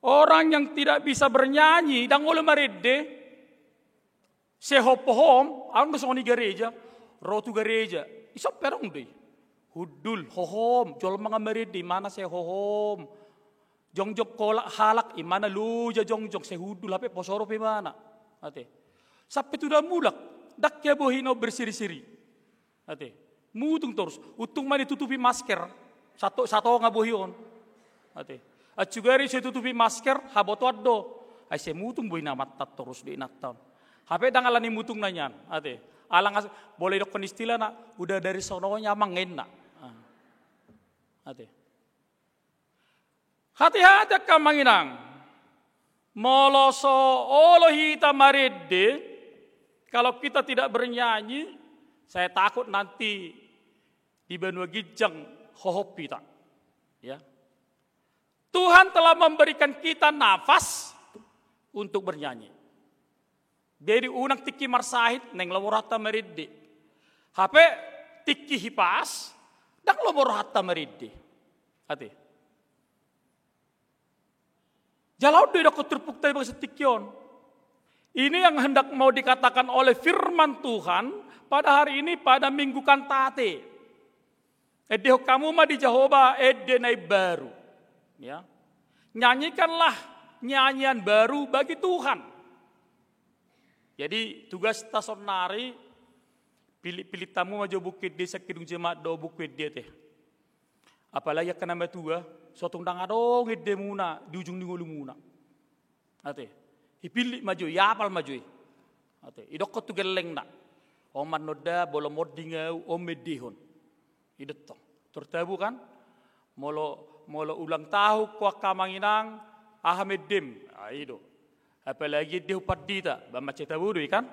Orang yang tidak bisa bernyanyi, dang olo marende, sai hohom, adong do songon i gareja, ro tu gareja, ison pe adong do i. Hundul, hohom, jolma nga marende, imana sai hohom. Jongjong kolak halak, imana loja jongjong, sai hundul, hape poso dope imana. Ate. Sampe tu na mulak, dang hea bohina on berseriseri. Ate. Mutung torus. Untung ma ditutupi masker. Sato-, satonga bohi on. Ate. Ansugari so ditutupi masker, habotoan do. Ai sai mutung bohi ni amanta torus do inanta on. Hape dang alani mutungna nian. Ate. Ala nga s-, molo didokkon istilahna, udah dari sononya amang inna. Ah. Ate. Hati-hati angka amang inang. Molo so olo hita marende, kalau kita tidak bernyanyi, saya takut nanti di banua ginjang hohom hita. Ya. Tuhan telah memberikan kita nafas untuk bernyanyi. Jadi unang tingki marsahit, naeng lomo rohanta marende. Hape tingki hipas, dang lomo rohanta marende. Ate. Jala on do didokkon turpukta di bagasan tingki on. Ini yang hendak mau dikatakan oleh firman Tuhan pada hari ini, pada Minggu Kantate. Endehon hamu ma di Jahowa ende na imbaru. Ya. Nyanyikanlah nyanyian baru bagi Tuhan. Jadi tugasta saonnari, pillit-pillit hamu ma jo buku ende, sian Kidung Jemaat do buku ende ate. Apalagi angka na matua, so tung ndang adong endemuna di ujung ni ngolumuna. Ate, ipillit ma jo i, iapal ma jo i. Ate, idokkon tu gellengna. On ma annon da, molo monding ahu, on ma endehon. I do tong. Tor tabo kan? Molo, molo ulang tahun ho angka amang inang, aha ma endem? Ah, i do. Apalagi endehon pandita, baen mansai tabo do i kan?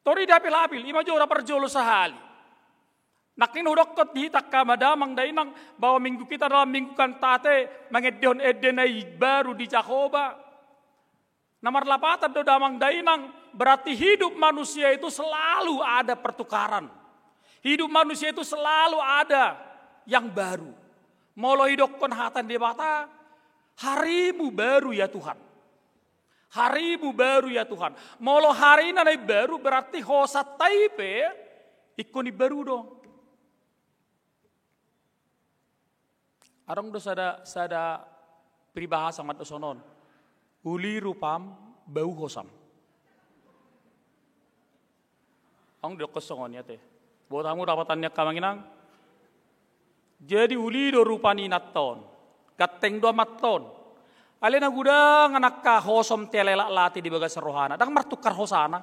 Tor i diapil-apil, i ma jo na parjolo sahali. Nangkin hudokkon di hita angka amang da inang, bahwa minggu kita dalam minggu kantate, mangendehon ende na imbaru di Jahowa. Na marlapatan do damang dainang, berarti hidup manusia itu selalu ada pertukaran. Hidup manusia itu selalu ada yang baru. Molo idokkon hata ni Debata, harimu baru ya Tuhan. Harimu baru ya Tuhan. Molo harina na imbaru, berarti hosanta i pe ingkon imbaru do. Adong do sada, sada peribahasa mandok songon on. Uli rupam, bau hosam. Adong didokkon songon i ate. Boto hamu dapatan ni angka amang inang. Jadi uli do rupa ni inanta on. Ganteng do amanta on. Alai na godang angka hosom teal elak late di bagasan rohana. Ndang martukar hosana.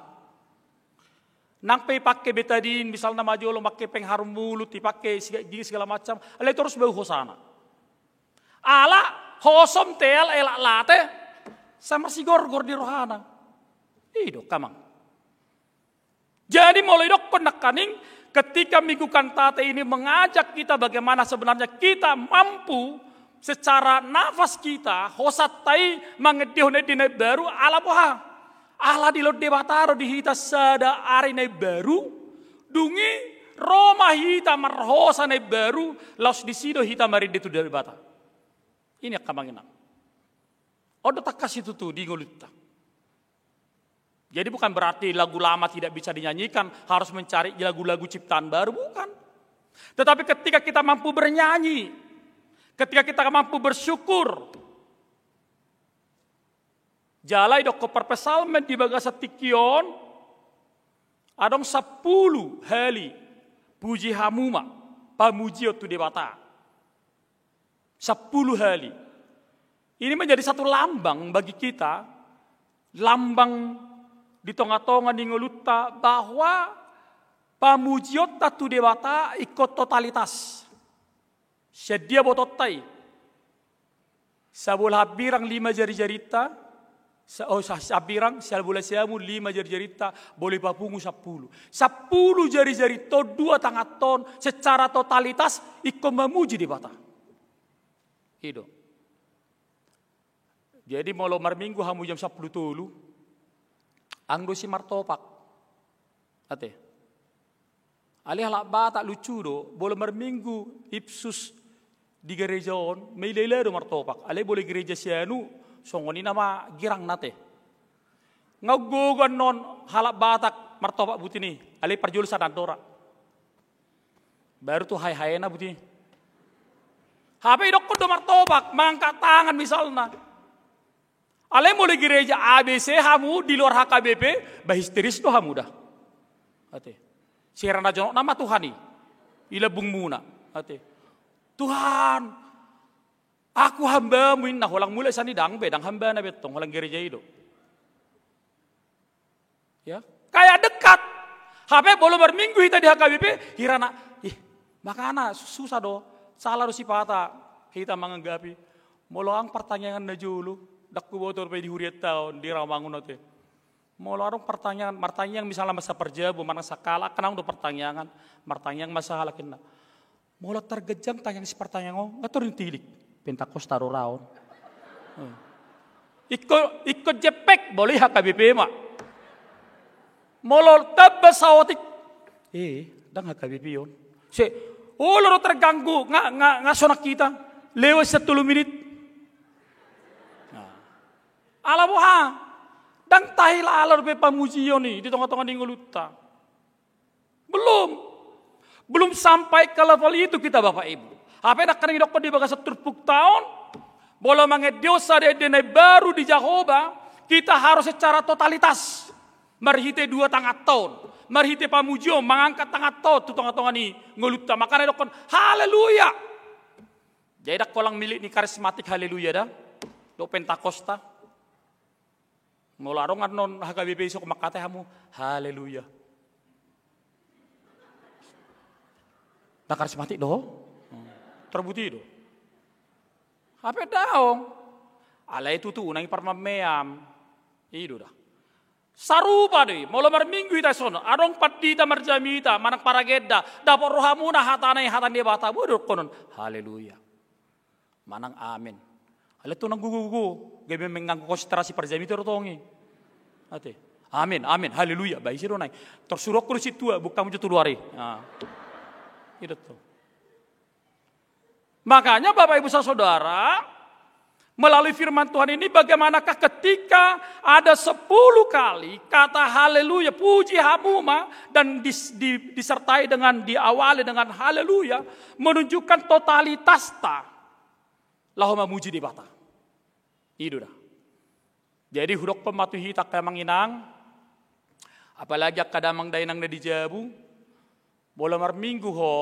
Nang pe ipake betadin, misalna ma jolo make pengharum mulut, ipake sikat gigi segala macam, alai torus bau hosana. Ala hosom teal elak late, sai marsigorgor di rohana. I do, amang. Jadi molo idokkon nangkaning, ketika Minggu Kantate ini mengajak kita bagaimana sebenarnya kita mampu secara nafas kita, hosanta i mangendehon ende na imbaru, ala boha? Ala dilehon Debata do di hita sada ari na imbaru, dung i ro ma hita marhosa na imbaru, laos disi do hita marende tu Debata. Ini angka amang inang. On do tangkas situtu di ngolunta. Jadi bukan berarti lagu lama tidak bisa dinyanyikan, harus mencari lagu-lagu ciptaan baru, bukan. Tetapi ketika kita mampu bernyanyi, ketika kita mampu bersyukur, jala idokkon parpsalmen di bagasan tingki on, adong sampulu hali puji hamu ma, pamujion tu Debata. Sampulu hali. Ini menjadi satu lambang bagi kita, lambang di tonga-tonga ni ngolunta, bahwa pamujionta tu Debata ingkon totalitas. Sian dia botonta i? Sabola hambirang lima jari-jarinta, sa-, oh, sa-, hambirang, sabola siamun lima jari-jarinta, boi papungu sampulu. Sampulu jari-jarinta on, dua tanganta on, secara totalitas ingkon mamuji Debata. I do. Jadi molo marminggu hamu jam sampulu tolu, ang do disi martopak. Ate. Alai halak Batak lucu do, molo marminggu Ipsus di gareja on, maila-ila do martopak. Alai molo di gareja sianu, songon i nama girangna ate. Nga gogo annon halak Batak martopak buti ni, alai parjolo sada andora. Baru tu hae-haena buti. Hape idokkon do martopak, mangangkat tangan misalna. Alai molo di gareja A B C hamu di luar H K B P, ba histeris do hamu da. Ate. Sirana jonok nama Tuhan i. I lambungmuna. Ate. Tuhan, aku hambamu inna, holan mulak sian i ndang be, ndang hambana be tong, holan gareja i do. Ya, kayak dekat. Hape molo marminggu hita di H K B P, hirana, ih, makana susah do, salah do sipata hita manganggapi. Molo ang partangiangan na jolo, ndang huboto pe di hurianta on, di ramangun ate. Molo adong partangiangan, martangiang misalna masa parjabu, manang sangkala, kan adong do partangiangan, martangiang masa halak inna. Molo targanjang tangiang sipartangiang on, nga torus tilik. Pentakosta do ra on. Ingkon, ingkon jempek, molo i H K B P ma. Molo tamba saotik. Eh, ndang H K B P on. Se, olo do terganggu, nga, nga, nga sonang hita. Lewat sian tolu minit. Nah. Ala boha? Ndang tahilala dope pamujion i di tonga-tonga ni ngolunta. Belum. Belum sampai ke level itu kita, Bapak Ibu. Hape nangkin didokkon di bagasan turpukta on, molo mangendehon sada ende na imbaru di Jahowa, kita harus secara totalitas. Marhite dua tanganta on, marhite pamujion, mangangkat tanganta on tu tonga-tonga ni ngolunta. Makana didokkon, haleluya. Jadi ndang holan milik ni karismatik haleluya da, dohot Pentakosta. Molo adong annon H K B P i, so mangkatai hamu, haleluya. Na karismatik do? Terbukti do. Hape daong. Alai tutu unang i parmameam. I do da. Sarupa do i, molo marminggu hita dison, adong pandita marjamita, manang paragenda, dapot rohamuna hatana i hata ni Debata, boi do dohonon, haleluya. Manang amen. Alai tu unang gogo-gogo, gabe manganggo konsentrasi parjamita do tong i. Ate. Amen, amen, haleluya, ba ise do nai. Tor suruhonku do sintua, buka hamu jo tu luar i. Ah. I do tong. Makanya Bapak Ibu Saudara, melalui firman Tuhan ini bagaimanakah ketika ada sepuluh kali kata haleluya, puji hamu ma, dan dis-, di-, disertai dengan, diawali dengan haleluya, menunjukkan totalitasta laho mamuji Debata. I do da. Jadi hudokkon ma tu hita angka amang inang, apalagi angka damang dainang na di jabu, molo marminggu ho,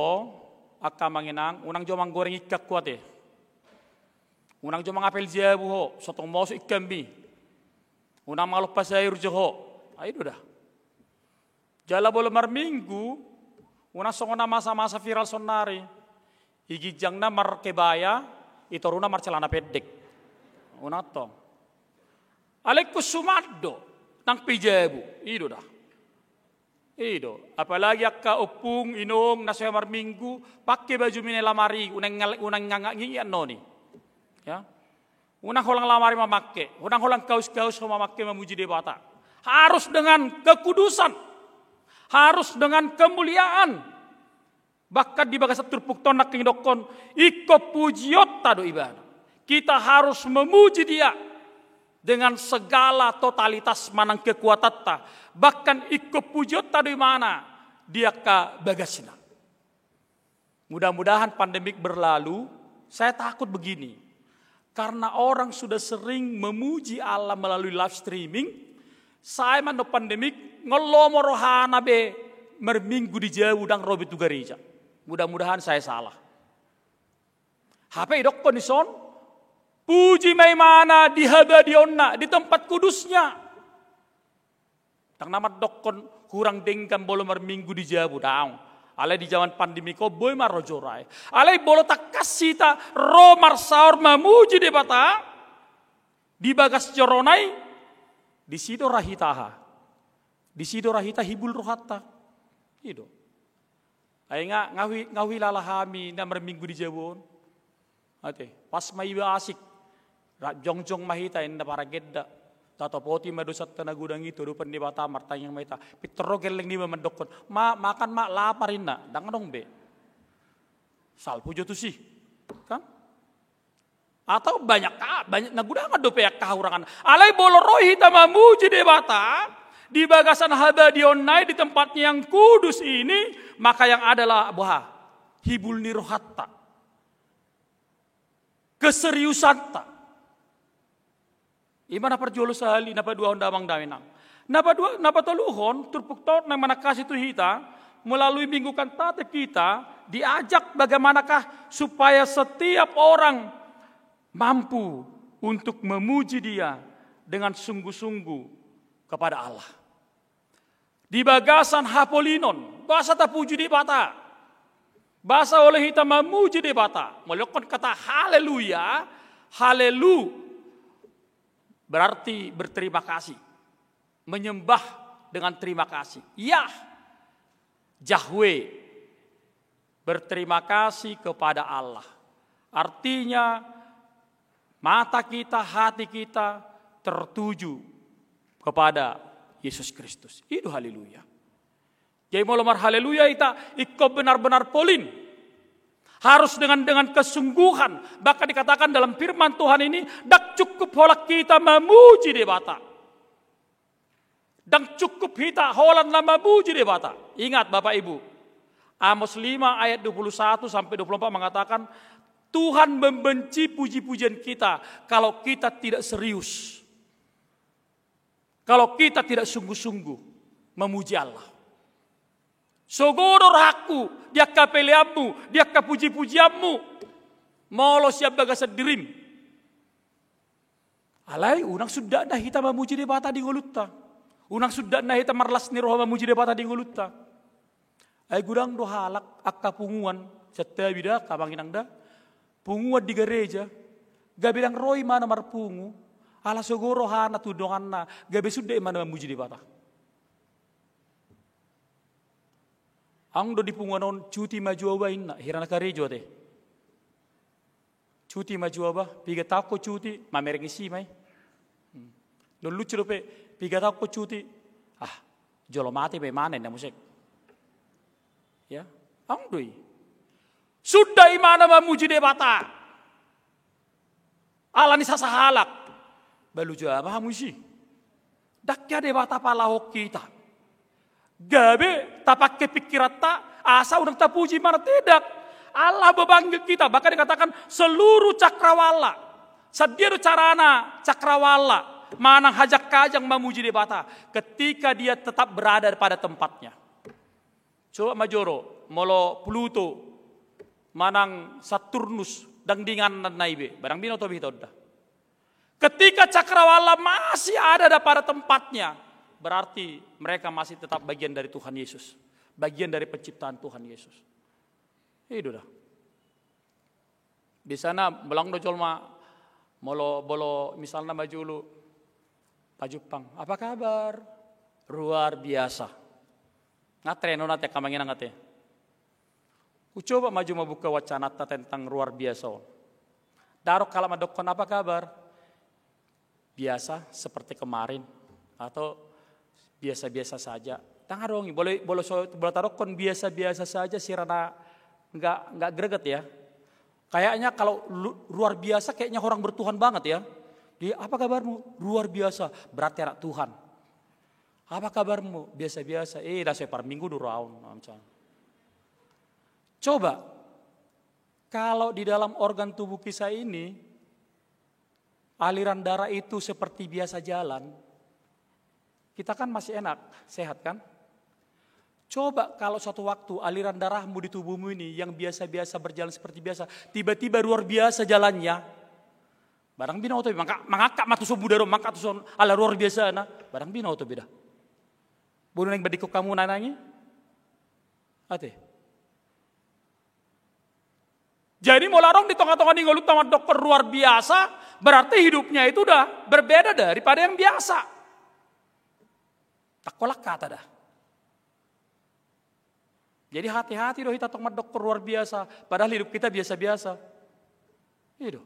angka amang inang, unang jo manggoreng ikan ho ate. Unang jo mangapel jabu ho, so tong mosok ikanmi. Unang mangalompa sayur jo ho. Ai do da. Jala molo marminggu, unang songon na masa-masa viral saonari. I ginjangna markebaya, i toruna marcelana pendek. Unang tong. Alai ingkon suman do, nang pe i jabu. I do da. I do. Apalagi angka ompung, inong, na so hea marminggu, pangke bajumi na lamari, unang ngal-, unang ngangak ngingi annon i. Ya. Unang holan lamari mamangke, unang holan kaus-kaus ho mamangke mamuji Debata. Harus dengan kekudusan. Harus dengan kemuliaan. Bahkan di bagasan turpukta on nangkin didokkon, ingkon pujionta do Ibana. Kita harus memuji Dia dengan segala totalitas manang kekuatanta. Bahkan ingkon pujionta do Ibana di angka bagasna. Mudah-mudahan pandemik berlalu. Saya takut begini, karena orang sudah sering memuji Allah melalui live streaming, sae ma annon pandemik, nunga lomo rohana be marminggu di jabu, ndang ro be tu gareja. Mudah-mudahan saya salah. Hape didokkon dison, puji ma Ibana di habadiaonna, di tempat kudusnya. Ndang na mandokkon hurang denggan molo marminggu di jabu, daong. Alai di jaman pandemik on boi ma ro joro i. Alai molo tangkas hita ro marsaor mamuji Debata di bagas jorona i, disi do ra hita aha? Disi do ra hita hibul rohanta. I do. Ai nga, nga hu-, nga huilala hami na marminggu di jabu on. Ate, pas ma iba asik. Rap jongjong ma hita, inna paragenda. Tatopoti ma dosanta na godang i tu adopan ni Debata, martangiang ma hita. Pintor do gelleng niba mandokkon, ma, makan ma, lapar, inna. Ndang adong be. Salpu jo tusi. Kan? Atau banyak ka-, banyak na godangan dope angka hahurangan. Alai molo ro hita mamuji Debata di bagasan habadiaonna i, di tempat yang kudus ini, maka yang adalah boha? Hibul ni rohanta. Keseriusanta. I ma na parjolo sahali, na paduahon damang dainang. Na padua, na patoluhon, turpukta on naeng manangkasi tu hita, melalui Minggu Kantate kita diajak bagaimanakah supaya setiap orang mampu untuk memuji Dia dengan sungguh-sungguh kepada Allah. Di bagasan hapolinon, boasa tapuji Debata? Boasa olo hita mamuji Debata? Molo didok kata haleluya, halelu, berarti berterima kasih, menyembah dengan terima kasih. Yah, Yahweh, berterima kasih kepada Allah. Artinya, mata kita, hati kita tertuju kepada Yesus Kristus. I do haleluya. Jadi molo marhaleluya hita, ingkon benar-benar polin. Harus dengan, dengan kesungguhan. Bahkan dikatakan dalam firman Tuhan ini, ndang cukup holan hita mamuji Debata. Ndang cukup hita holan na mamuji Debata. Ingat, Bapak Ibu, Amos lima ayat dua puluh satu sampai dua puluh empat mengatakan, Tuhan membenci puji-pujian kita kalau kita tidak serius. Kalau kita tidak sungguh-sungguh memuji Allah. Sogo do rohangku di angka peleanmu, di angka puji-pujianmu. Molo sian bagasan dirim. Alai unang sundalna hita mamuji Debata di ngolunta. Unang sundalna hita marlas ni roha mamuji Debata di ngolunta. Ai godang do halak angka punguan, santabi da, angka amang inang da. Punguan di gareja, gabe ndang ro imana marpungu, ala sogo rohana tu donganna, gabe sundal imana mamuji Debata. Adong do di punguan on cuti ma jo au ba inna, hira na karejo ate. Cuti ma jo au ba, piga taon ho cuti, mamereng isi ma i. Hmm. Dung lucu dope, piga taon ho cuti, ah, jolo mate ma imana inna muse. Ya, adong do i. Sundal imana mamuji Debata. Ala ni sasahalak. Balu jo au ma hamu isi. Ndang hea Debata palahon hita. Gabe tapangke pingkiranta, asa unang tapuji imana, tidak. Allah bebangga kita. Bahkan dikatakan seluruh cakrawala. Sadia do carana cakrawala manang hajang-hajang mamuji Debata. Ketika dia tetap berada pada tempatnya. Coba ma jolo, molo Pluto, manang Saturnus, dang dinganan na i be, barang binoto be hita on da. Ketika cakrawala masih ada da pada tempatnya, berarti mereka masih tetap bagian dari Tuhan Yesus. Bagian dari penciptaan Tuhan Yesus. I do da. Biasana molo do jolma, molo, molo misalna ma jolo pajumpang, "Apa kabar?" "Luar biasa." Nga tren on ate, angka amang inang ate. Hucoba ma jo mambuka wacananta tentang luar biasa on. Dang adong halak mandokkon, "Apa kabar?" "Biasa seperti kemarin," atau "Biasa-biasa saja." Dang adong i, molo, molo so, molo tadokkon "Biasa-biasa saja" sira na nggak, nggak greget ya. Kayaknya kalau lu-, luar biasa kayaknya orang bertuhan banget ya. Dia, "Apa kabarmu?" "Luar biasa." Berarti anak Tuhan. "Apa kabarmu?" "Biasa-biasa." Eh, dah saya par minggu dua round. Coba, kalau di dalam organ tubuh kita ini, aliran darah itu seperti biasa jalan, kita kan masih enak, sehat kan? Coba kalau suatu waktu aliran darahmu di tubuhmu ini yang biasa-biasa berjalan seperti biasa, tiba-tiba luar biasa jalannya, barang binoto be, mangka-, mangangkat ma tu son mudar on, mangangkat tu son ala luar biasana, barang binoto be da. Boha do naeng badingkon hamu na naeng i? Ate. Jadi molo adong di tonga-tonga ni ngolunta mandokkon luar biasa, berarti hidupnya itu udah berbeda daripada yang biasa. Tangkolak hata da. Jadi hati-hati do hita tong mandokkon luar biasa, padahal hidup kita biasa-biasa. I do.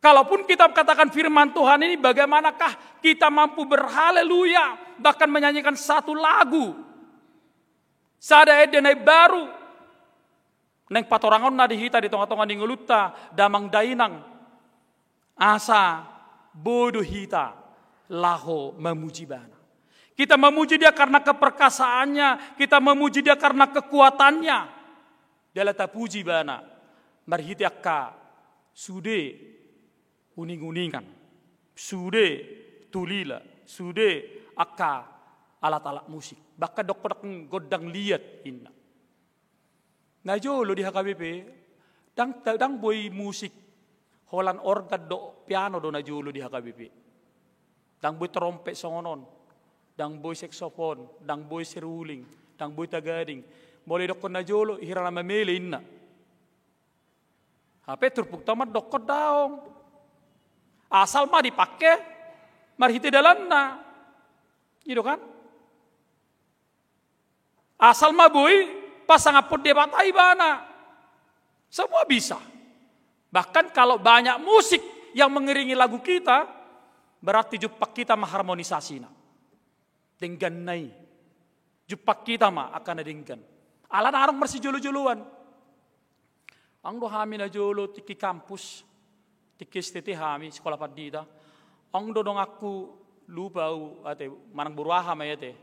Kalaupun kita katakan firman Tuhan ini, bagaimanakah kita mampu berhaleluya, bahkan menyanyikan satu lagu, sada ende na imbaru, naeng patorangonna di hita di tonga-tonga ni ngolunta, damang dainang, asa boi do hita laho mamuji Ibana. Kita memuji Dia karena keperkasaannya, kita memuji Dia karena kekuatannya. Dialah tapuji Ibana marhite angka sude uning-uningan, sude tulila, sude angka alat-alat musik. Bahkan dohot gondang liat inna. Najolo di H K B P, dang, dang boi musik, holan organ dohot piano do najolo di H K B P. Dang boi trompet songon on, dang boi seksofon, dang boi seruling, dang boi tagading. Molo didokkon najolo, hira na mamele inna. Hape turpukta mandokkon daong. Asal ma dipangke marhite dalanna. I do kan? Asal ma boi pasangaphon Debata ibana. Semua bisa. Bahkan kalau banyak musik yang mengiringi lagu kita, berarti jumpang hita ma harmonisasina. Dengganna i. Jumpang hita ma angka na denggan. Alana adong marsijolo-joloan. Adong do hami najolo tingki kampus, tingki S T T hami, Sekolah Pandita. Adong do donganku, lupa au ate, manang boru aha ma i ate.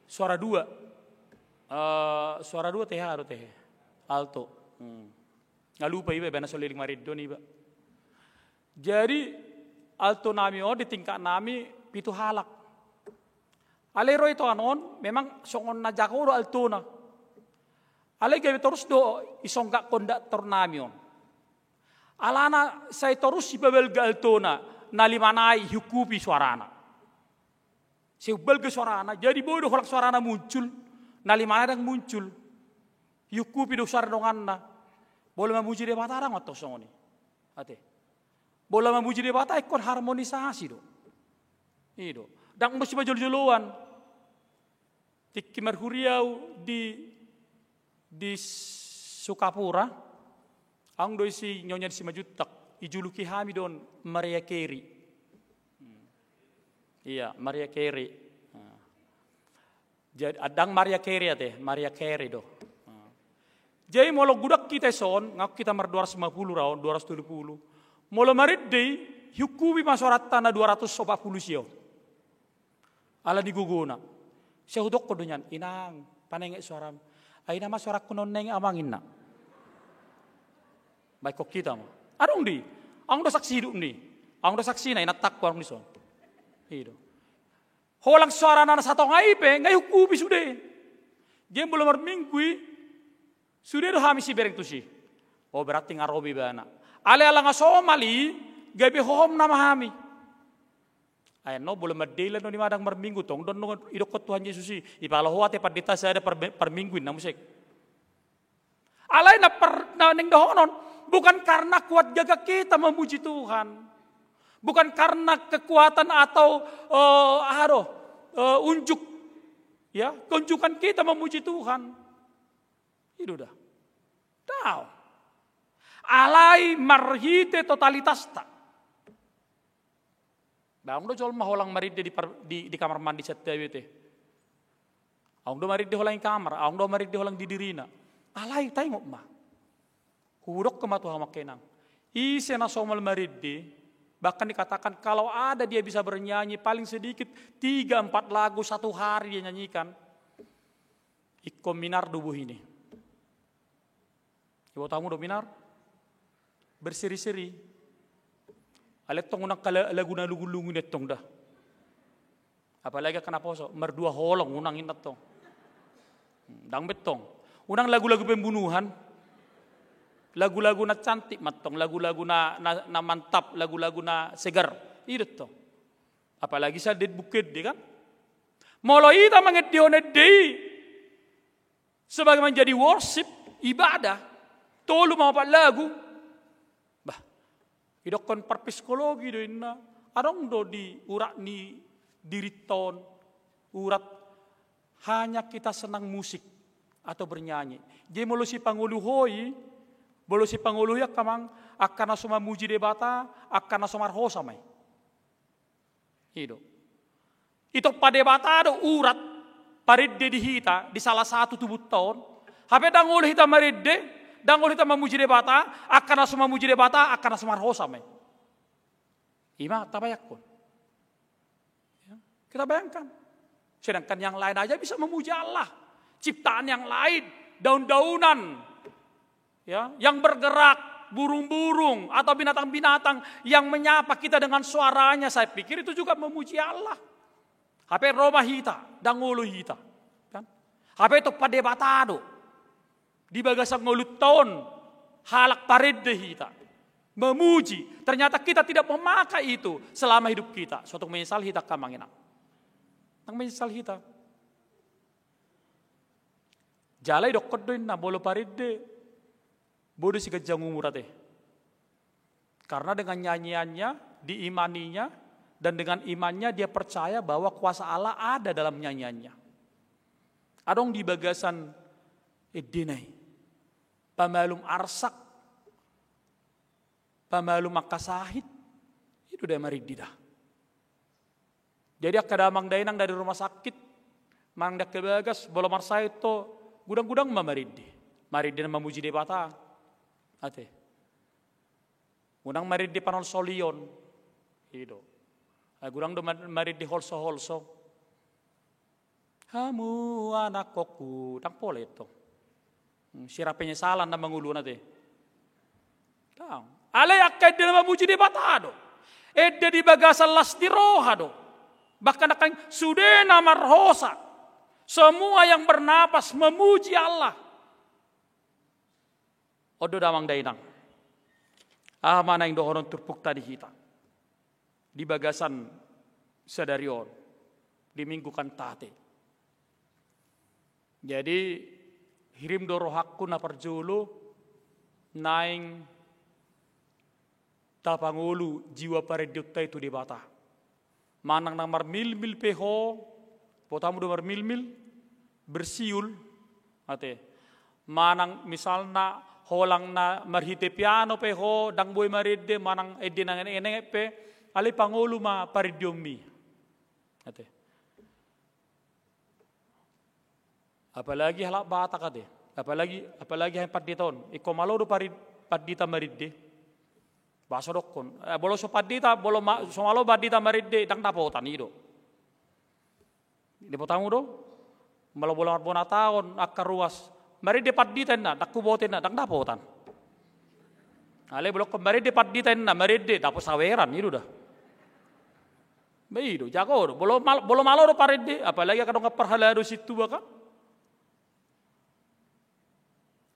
Suara dua. Eh, suara dua tehe, aduh, tehe. Alto. Hmm. Nga lupa iba, bana so leleng marende on iba. Jadi, alto nami on di tingkat nami pitu halak. Alai ro ito anon, memang songon na jago do altona. Alai gabe torus do isonggak konduktor nami on. Alana sai torus ibabalga altona, na lima nai ihukupi suarana. Sai umbalga suarana, jadi boi do holan suarana muncul, na lima nai ndang muncul. Ihukupi do suara donganna. Molo mamuji Debata ndang mantong songon i. Ate. Molo mamuji Debata ingkon harmonisasi do. I do. Ndang mesti pajolo-joloan. Tingki marhuria au di, di Sukapura, aung do isi nyonya di Simanjuntak, ijuluki hami do on Maria Carey. Hmm. Iya, Maria Carey. Nah. Jadi, ndang Maria Carey ate, Maria Carey do. Nah. Jadi molo godang hita dison, nga hita mar dua ratus lima puluh ra on, dua ratus tolu puluh. Molo marende i, ihukupi ma suaranta na dua ratus opat puluh sio. Ala ni gogona. Sai hudokkon do nian, "Inang, panenget suaram." "Ai na ma suarangku na unenget, Amang," ninna. Baen hita ma. Adong do i. Aung do saksi hidup ni. Aung do saksina, inantangku adong dison. I do. Holan suarana na satonga i pe, nga ihukupi sude. Jadi molo marminggu i, sude do hami sibereng tusi. Oh, berarti nga ro be ibana. Alai ala nga somal i, gabe hohom nama hami. Ai annon molo mandele annon i ma ndang marminggu, tong do annon idokkon Tuhan Jesus i, "Ipalo ho ate pandita sada par, par minggu," ninna muse. Alai na par, na naeng dohonon, bukan karena kuat gagah kita memuji Tuhan. Bukan karena kekuatan atau, eh, aha do, eh, unjuk, ya, keunjukan kita memuji Tuhan. I do da. Daong. Alai marhite totalitasta. Ba aung do jolma holan marende di par-, di, di kamar mandi santabi ate. Aung do marende holan di kamar, aung do marende holan di dirina. Alai taingot ma. Hudokkon ma tu hamu angka inang. Ise na somal marende, bahkan dikatakan kalau ada dia bisa bernyanyi paling sedikit tiga empat lagu satu hari dia nyanyikan, ingkon minar do bohina i. Iboto hamu do minar? Berseri-seri. Alai tong unang angka la-, lagu na lugu-lugu i tong da. Apalagi angka naposo, mardua holong unang ninna tong. Hmm, ndang be tong. Unang lagu-lagu pembunuhan. Lagu-lagu na cantik ma tong, lagu-lagu na, na, na mantap, lagu-lagu na segar. I do tong. Apalagi sian Detik Buku Ende kan. Molo hita mangendehon ende i sebagai menjadi worship, ibadah, tolu ma opat lagu. Bah, idokkon parpsikologi do ninna, adong do di urat ni dirinta on, urat hanya kita senang musik atau bernyanyi. Jadi molo sipangolu ho i, molo sipangolu ho i angka amang, angka na so mamuji Debata, angka na so marhosa ma i. I do. Ditompa Debata do urat parende di hita di salah satu tubunta on. Hape ndang olo hita marende, ndang olo hita mamuji Debata, angka na so mamuji Debata, angka na so marhosa ma i. I ma tabayangkon. Ya, kita bayangkan. Sedangkan yang lain aja bisa memuji Allah. Ciptaan yang lain, daun-daunan, ya, yang bergerak, burung-burung atau binatang-binatang yang menyapa kita dengan suaranya, saya pikir itu juga memuji Allah. Hape ro ma hita, ndang olo hita. Kan? Hape ditompa Debata do. Di bagasan ngolunta on, halak parende hita. Memuji. Ternyata kita tidak memakai itu selama hidup kita. Suatu menyesal hita angka amang inang. Ndang menyesal hita. Jala idokkon do ninna molo parende, boi do siganjang umur ate. Karena dengan nyanyiannya diimaninya, dan dengan imannya dia percaya bahwa kuasa Allah ada dalam nyanyiannya. Adong di bagasan endena i. Pamalum arsak, pamalum angka sahit, i do da marende da. Jadi angka damang dainang dari rumah sakit, manang di angka bagas, molo marsahit ho, godang-godang ma marende. Marende na mamuji Debata. Ate. Unang marende panolsolion. I do. Ah, godang do ma-, marende holso-holso. Hamu anakkonku, ndang pola i tong. Hmm, sirap penyesalan na mangolu on ate. Ndang. Alai angka ende na mamuji Debata do. Ende di bagasan las ni roha do. Bahkan angka sude na marhosa. Semua yang bernapas memuji Allah. On do damang dainang. Aha ma naeng dohonon turpukta di hita di bagasan sadari on, di Minggu Kantate. Jadi, hirim do rohangku na parjolo naeng tapangolu jiwa parendeonta i tu Debata. Manang na marmilmil pe ho, botomu do marmilmil, bersiul, ate. Manang misalna holang na marhite piano pe ho, ndang boi marende, manang ende na enget-enget pe, alai pangolu ma parendeonmi. Ate. Apalagi halak Batak ate. Apalagi, apalagi hami pandita on. Ingkon malo do pari-, pandita marende. Boasa dokkon. Eh, molo so pandita, molo ma-, so malo pandita marende, ndang dapotan i do. Di botomu do? Molo, molo marbona taon, angka ruas. Marende pandita inna, ndang huboto inna, ndang dapotan. Alai molo ingkon marende pandita inna, marende, dapot saweran, i do da. Ba i do, jago do. Molo mal-, molo malo do parende, apalagi angka dongan parhalado sintua kan.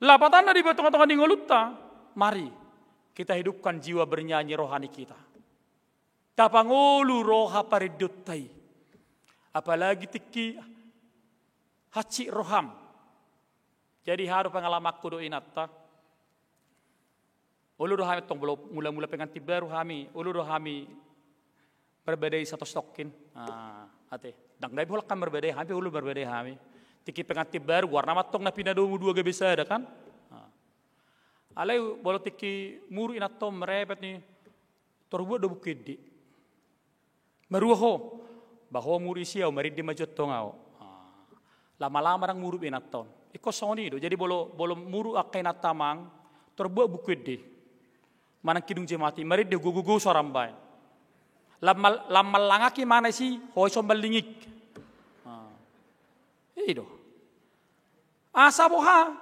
Lapatanna di tongatonga ni ngolunta, mari kita hidupkan jiwa bernyanyi rohani kita. Tapangolu roha parendeonta i. Apalagi tingki hansit roham. Jadi aha do pengalamanku dohot inanta. Olo do hami tong, molo mulamula pengantin baru hami, olo do hami marbadai satonstongkin. Ah, ate. Ndang dabi holan hami marbadai, hami pe olo marbadai hami. Tingki pengantin baru, goarna ma tong na pinadomu dua gabe sada kan. Ah. Alai molo tingki muruk inanta on merepet ni, tor buat do buku ende. Marua ho, ba ho muruk isi ahu, marende ma jo tong ahu. Ah, lama-lama ndang muruk be inanta on. Ingkon songon i do. Jadi molo, molo muruk angka inanta amang, tor buat buku ende. Manang kidung jemati, marende gogo-gogo soara mambaen. Lam mal-, lam mallangak imana isi, ho ison mallingik. Ah. I do. Asa boha?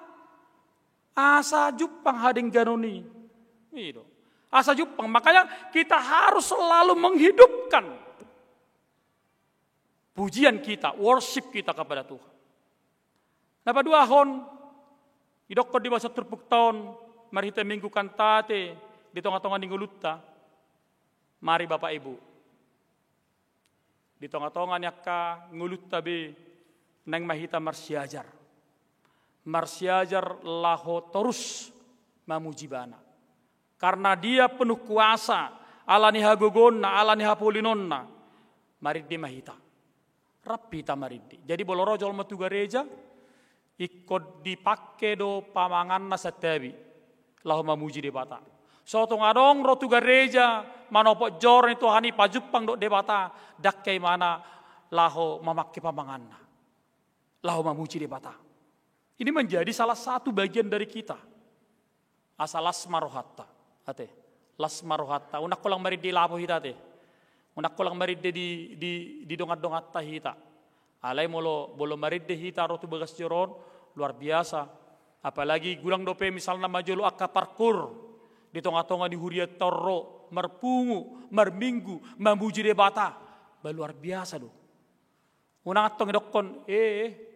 Asa jumpang hadengganon i. I do. Asa jumpang. Makanya kita harus selalu menghidupkan pujian kita, worship kita kepada Tuhan. Na paduahon, didokkon di bagasan turpukta on, marhite Minggu Kantate, di tongatonga ni ngolunta. Mari Bapak Ibu. Di tongatonga ni angka ngolunta be naeng ma hita marsiajar. Marsiajar laho torus mamuji Ibana. Karena Dia penuh kuasa, ala ni hagogoonna, ala ni hapolinonna. Marende ma hita. Rap hita marende. Jadi molo ro jolma tu gareja, ingkon dipangke do pamanganna santabi laho mamuji Debata. So tung adong ro tu gareja, manopot joro ni Tuhan i, pajumpang dohot Debata, ndang hea imana laho mamangke pamanganna laho mamuji Debata. Ini menjadi salah satu bagian dari kita. Asa las ma rohanta. Ate. Las ma rohanta. Unang holan marende lapo hita ate. Unang holan marende di, di, di dongan-donganta hita. Alai molo, molo marende hita ro tu bagas joro on, luar biasa. Apalagi godang dope misalna manjalo angka parkour di tongatonga ni hurianta on ro, marpungu, marminggu, mamuji Debata. Ba luar biasa do. Unang antong didokkon, eh,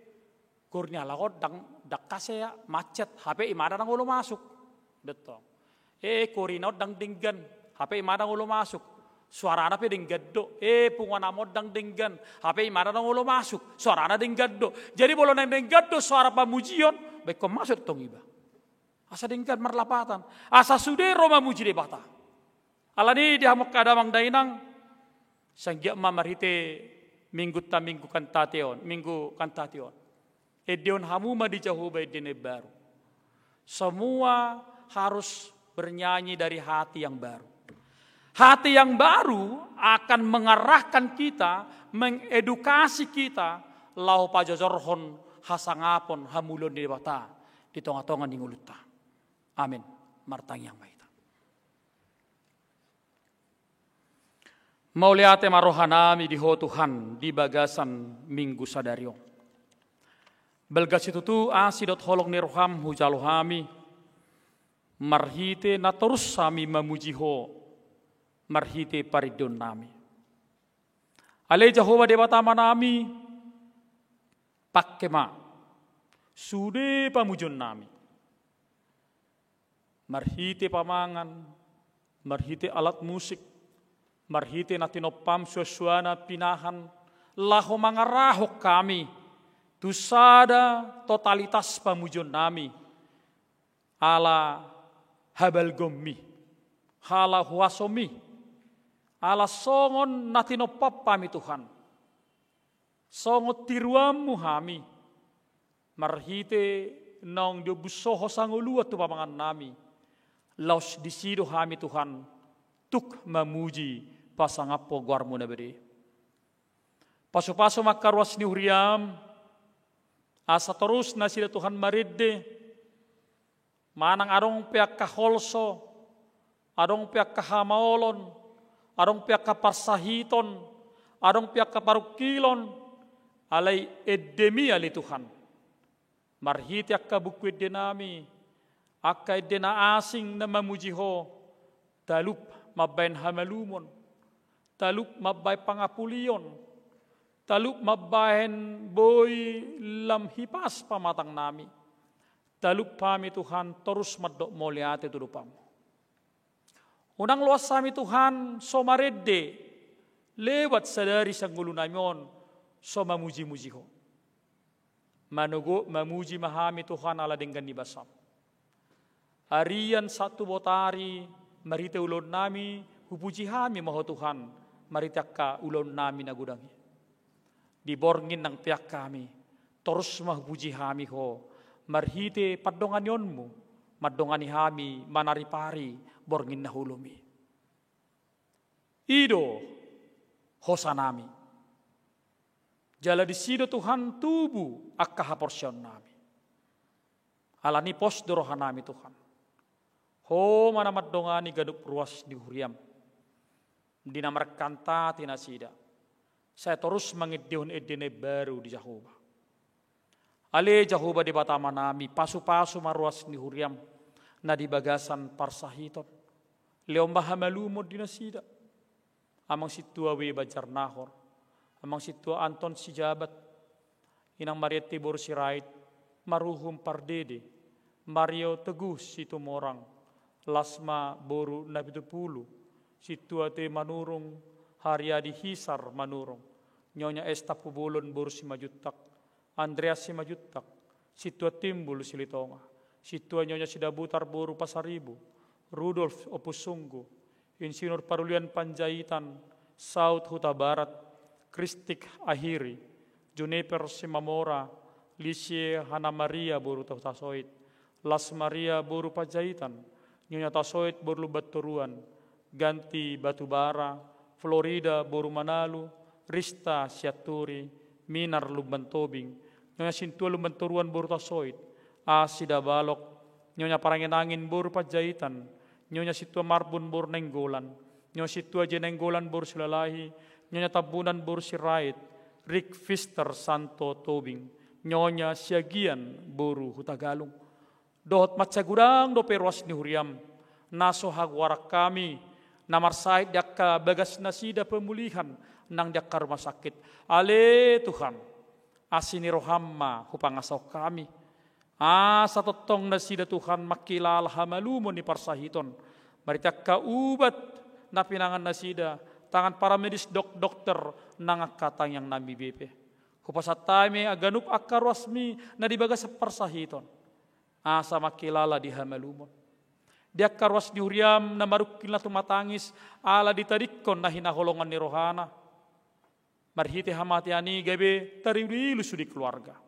koor ni halak on ndang, ndang hasea, macet, hape imana ndang olo masuk. Dottong. Eh, koor i na on ndang denggan, hape imana ndang olo masuk. Soarana pe denggan do. Eh, punguan hamu on ndang denggan, hape imana ndang olo masuk. Soarana denggan do. Jadi molo naeng denggan do soara pamujion, ba ingkon masuk tong iba. Asa denggan marlapatan. Asa sude ro mamuji Debata. Alani i di hamu angka damang dainang, sai anggiat ma marhite Minggunta Minggu Kantate on, Minggu Kantate on. Endehon hamu ma di Jahowa ende na imbaru. Semua harus bernyanyi dari hati yang baru. Hati yang baru akan mengarahkan kita, mengedukasi kita, laho pajojorhon hasangapon hamuliaon ni Debata di tongatonga ni ngolunta. Amin. Martangiang ma hita. Mauliate ma rohanami di Ho Tuhan di bagasan Minggu sadari on. Balga situtu asi dohot holong ni roham hujalo hami, marhite na torus hami mamuji Ho, marhite parindaon nami. Ale Jahowa Debata Ama nami, pangke ma sude pamujion nami. Marhite pamangan, marhite alat musik, marhite na tinompam suansuana pinahan, laho mangarahon hami tu sada totalitas pamujion nami, ala habalgaonmi, ala huasomi, ala songon na tinompam hami Tuhan. Songon tiruanmu hami, marhite naung diombus Ho sangoluan tu pamangan nami, laos disi do hami Tuhan, tuk mamuji pasangaphon goarmu na badia. Pasupasu ma angka ruas ni huriam, asa torus nasida Tuhan marende, manang adong pe angka holso, adong pe angka hamaolon, adong pe angka parsahiton, adong pe angka parungkilon, alai endemi ale Tuhan. Marhite angka buku ende nami, angka ende na asing na mamuji Ho, talup mambahen hamalumon, talup mambahen pangapulion, talup mambahen boi lam hipas pamatang nami. Talup hami Tuhan torus mandok mauliate tu adopanmu. Unang loas hami Tuhan so marende lewat sadari sian ngolu nami on so mamujimuji Ho. Manogot mamuji ma hami Tuhan ala denggan ni basam. Arian sahat tu botari marhite ulaon nami hupuji hami ma Ho Tuhan, marhite angka ulaon nami na godang i. Di borngin nang peak hami, torus ma hupuji hami Ho, marhite pandonganionmu, mandongani hami manaripari borngin na holom i. I do hosa nami. Jala disi do Tuhan tubu angka haporseaon nami. Alani pos do roha nami Tuhan. Ho ma na mandongani ganup ruas ni huriam. Di na markanta ate nasida. Sai torus mangendehon ende na imbaru di Jahowa. Ale Jahowa Debata Ama nami, pasupasu ma ruas ni huriam na di bagasan parsahiton. Lehon ma hamalumon di nasida. Amang Sintua W. Banjarnahor, Amang Sintua Anton Sijabat, Inang Marianti boru Sirait, Maruhum Pardede, Mario Teguh Situmorang, Lasma boru Napitupulu, Sintua T. Manurung, Hariadi Hisar Manurung, Nyonya Esta Pubolon boru Simanjuntak, Andreas Simanjuntak, Sintua Timbul Silitonga, Sintua Nyonya Sidabutar boru Pasaribu, Rudolf Ompusunggu, Insinyur Parulian Panjaitan, Saut Hutabarat, Kristik Ahiri, Juniper Simamora, Lisie Hana Maria boru Hutasoit, Las Maria boru Panjaitan, Nyonya Tasoit boru Lumbantoruan, Ganti Batubara, Florida boru Manalu, Rista Sianturi, Minar Lumbantobing, Nyonya Sintua Lumbantoruan boru Tasoit, A. Sidabalok, Nyonya Paranginangin boru Panjaitan, Nyonya Sintua Marbun boru Nainggolan, Nyonya Sintua J. Nainggolan boru Silalahi, Nyonya Tambunan boru Sirait, Rik Fister Santo Tobing, Nyonya Siagian boru Hutagalung. Dohot mansai godang dope ruas ni huriam, na so hagoaran hami, na marsahit di angka bagas nasida pemulihan, nang di angka rumah sakit. Ale Tuhan, asi ni roham ma hupangasahon hami. Asa tongtong nasida Tuhan mangkilala hamalumon ni parsahiton. Marhite angka ubat na pinangan nasida, tangan paramedis, dok-, dokter, nang angka tangiang nami be pe. Hupasahat hami ganup angka ruasmi na di bagasan parsahiton. Asa mangkilala di hamalumon. Di angka ruas ni huriam na marungkil na tumatangis, ala ditadingkon na hinaholongan ni rohana. Marhite hamatean i gabe tariluilu sude keluarga.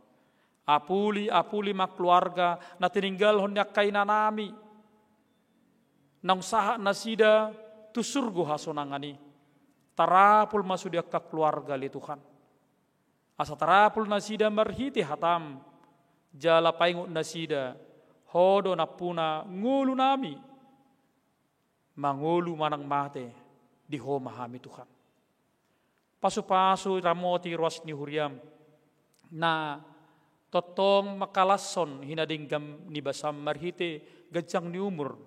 Apuli, apuli ma keluarga na tininggalhon ni angka ina nami. Naung sahat nasida tu surgo hasonangan i. Tarapul ma sude angka keluarga ale Tuhan. Asa tarapul nasida marhite hatam, jala paingot nasida, Ho do nampuna ngolu nami. Mangolu manang mate, di Ho ma hami Tuhan. Pasupasu ramoti ruas ni huriam, na Tongtong mangkalashon hinadenggan ni basam marhite ganjang ni umur,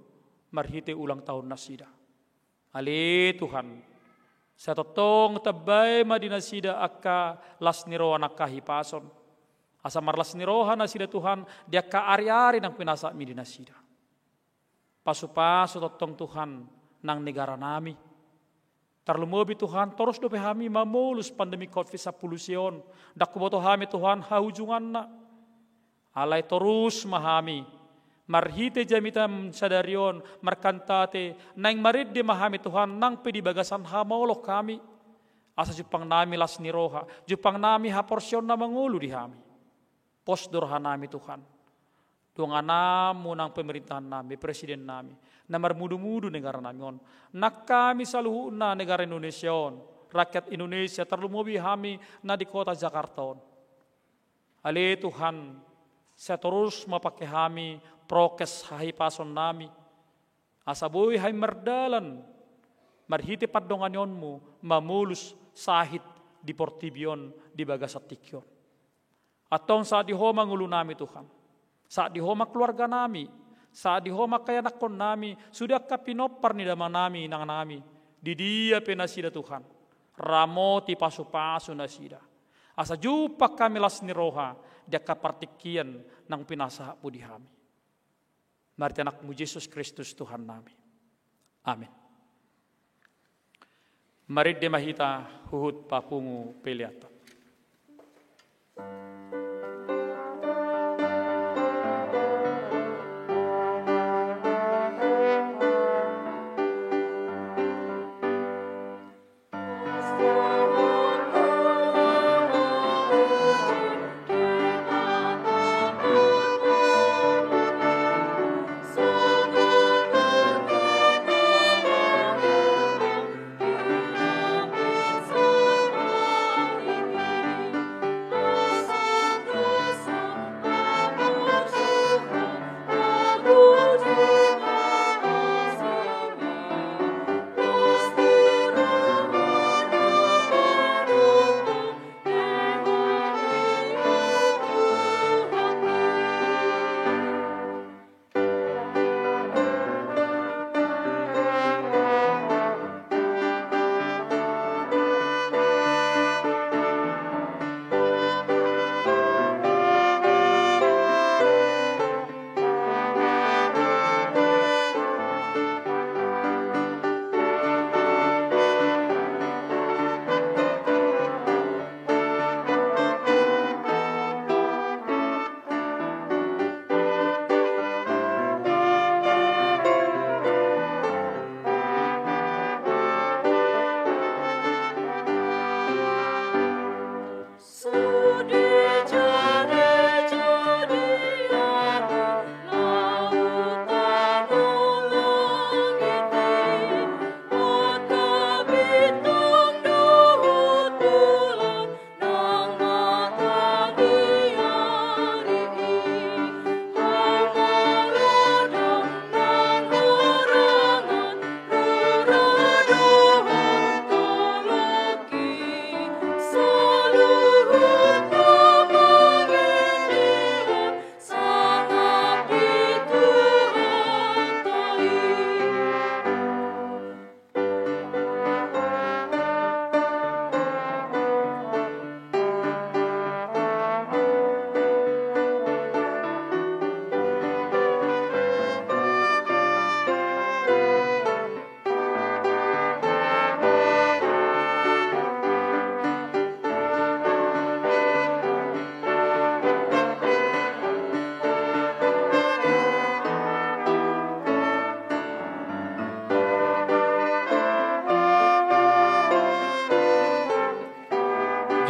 marhite ulang tahun nasida. Ale Tuhan, sai tongtong tambai ma di nasida angka las ni roha nang hahipason. Asa marlas ni roha nasida Tuhan, di angka ari-ari nang pinasahatmi di nasida. Pasu-pasu tongtong Tuhan nang negara nami. Tarlumobi Tuhan, torus dope hami mamolus pandemi covid sampulu sia on. Ndang huboto hami Tuhan hahujunganna. Alai torus ma hami, marhite jamita sadari on, markantate, naeng marende ma hami Tuhan, nang pe di bagasan hamolong hami. Asa jumpang nami las ni roha, jumpang nami haporseaon na mangolu di hami. Pos do roha nami Tuhan. Dongananmu nang pemerintahan nami, presiden nami, na marmudu-mudu negara nami on. Nang hami saluhutna negara Indonesia on, rakyat Indonesia, tarlumobi hami na di kota Jakarta on. Ale Tuhan, sai torus ma pake hami prokes hahipason nami. Asa boi hami mardalan, marhite pandonganionmu, mamolus sahit di portibi on di bagasan tingki on. Antong sahat di Ho ma ngolu nami Tuhan. Sahat di Ho ma keluarga nami. Sahat di Ho ma angka ianakhon nami. Sude angka pinompar ni damang nami, inang nami. Di dia pe nasida Tuhan. Ramoti pasu-pasu nasida. Asa jumpang hami las ni roha. Di angka partingkian nang pinasahatmu di hami. Marhite anakmu Jesus Kristus Tuhan nami. Amin. Marende ma hita huhut papungu peleanta.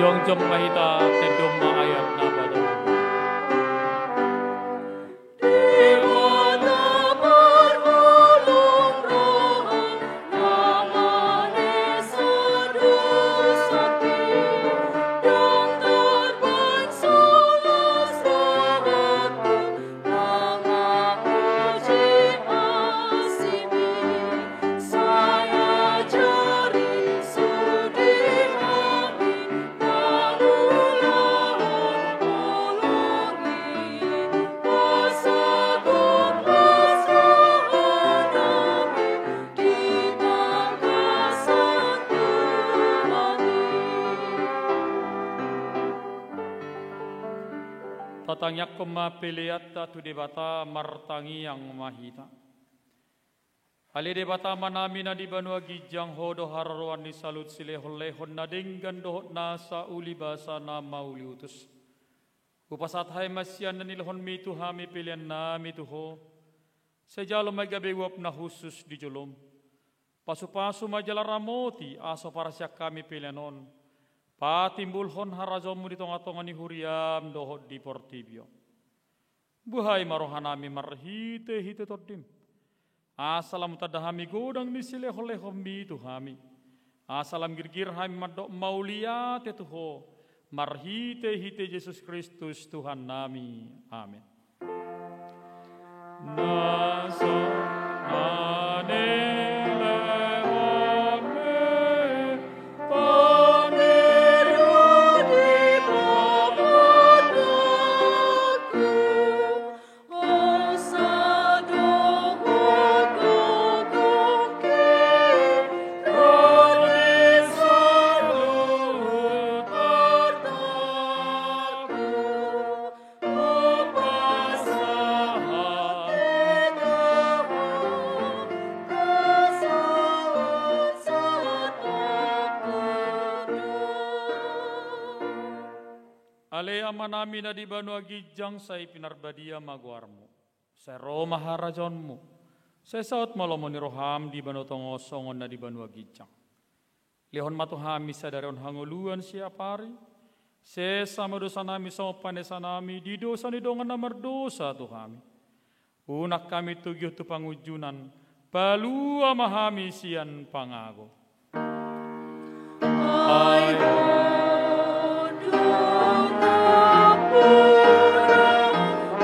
Jongjong ma hita, tendang ma ayat na patolu. Tangiangkon ma peleanta tu Debata, martangiang ma hita. Ale Debata Amanami na di banua ginjang, Ho do haroroan ni saluhut silehonlehon na denggan dohot nasa uli basa na mauliutus. Hupasahat hami ma sian na nilehonMi tu hami peleannami tu Ho. Sai jalo ma i gabe uap na hushus di joloM. Pasupasu ma jala ramoti, asa so parasian hami pelean on patimbulhon harajaonMu di tongatonga ni huriaM dohot di portibi on. Buhai ma rohanami marhitehite TondiM, asa lam tanda hami godang ni silehonlehonMi tu hami, asa lam girgir hami mandok mauliate tu Ho, marhitehite Jesus Kristus Tuhannami. Amen. Na so manelehon Ale Amanami na di banua ginjang, sai pinarbadia ma goarMu. Sai ro ma harajaonMu. Sai saut ma lomo ni rohaM di banua tonga on songon na di banua ginjang. Lehon ma tu hami sadari on hangoluan siapari. Sesa ma dosanami songon panesanami di dosa ni dongan na mardosa tu hami. Unang hami togihon tu pangunjunan, palua ma hami sian pangago. Ai Ho do nampuna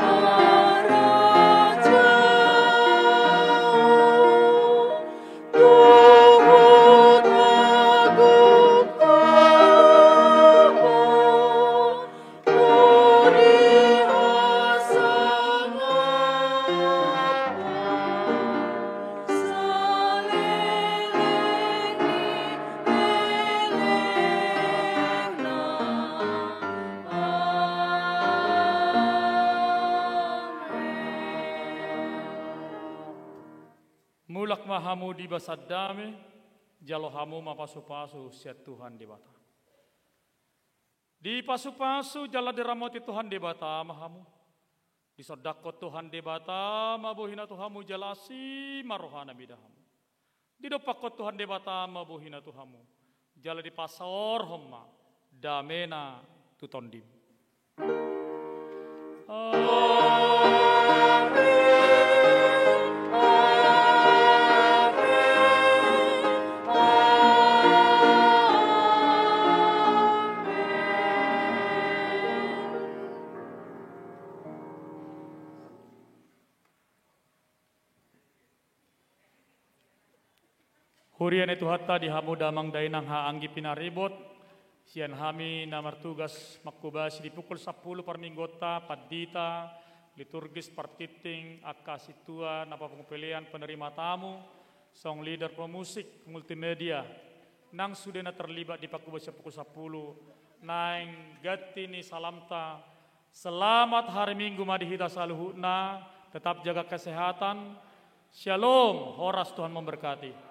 harajaon dohot agoan, Mulak ma hamu di bagasan dame, jalo hamu ma pasupasu sian Tuhan Debata. Dipasupasu jala diramoti Tuhan Debata ma hamu. Disondangkon Tuhan Debata ma bohiNa tu hamu jala asi ma rohaNa mida hamu. Didompakkon Tuhan Debata ma bohiNa tu hamu, jala dipasaorhon ma dameNa tu tondim. Amen. Amen. Amen. Huria ni Tuhanta, di hamu damang dainang, haha anggi pinaribot, sian hami na martugas manghobasi di pukul sampulu parmingguonta, pandita, liturgis, partingting, angka sintua na papungu pelean, penerima tamu, song leader, pemusik, multimedia, nang sude na terlibat di panghobasian pukul sampulu, naeng ganti ni salamta, selamat hari Minggu ma di hita saluhutna, tetap jaga kesehatan. Shalom, horas, Tuhan memberkati.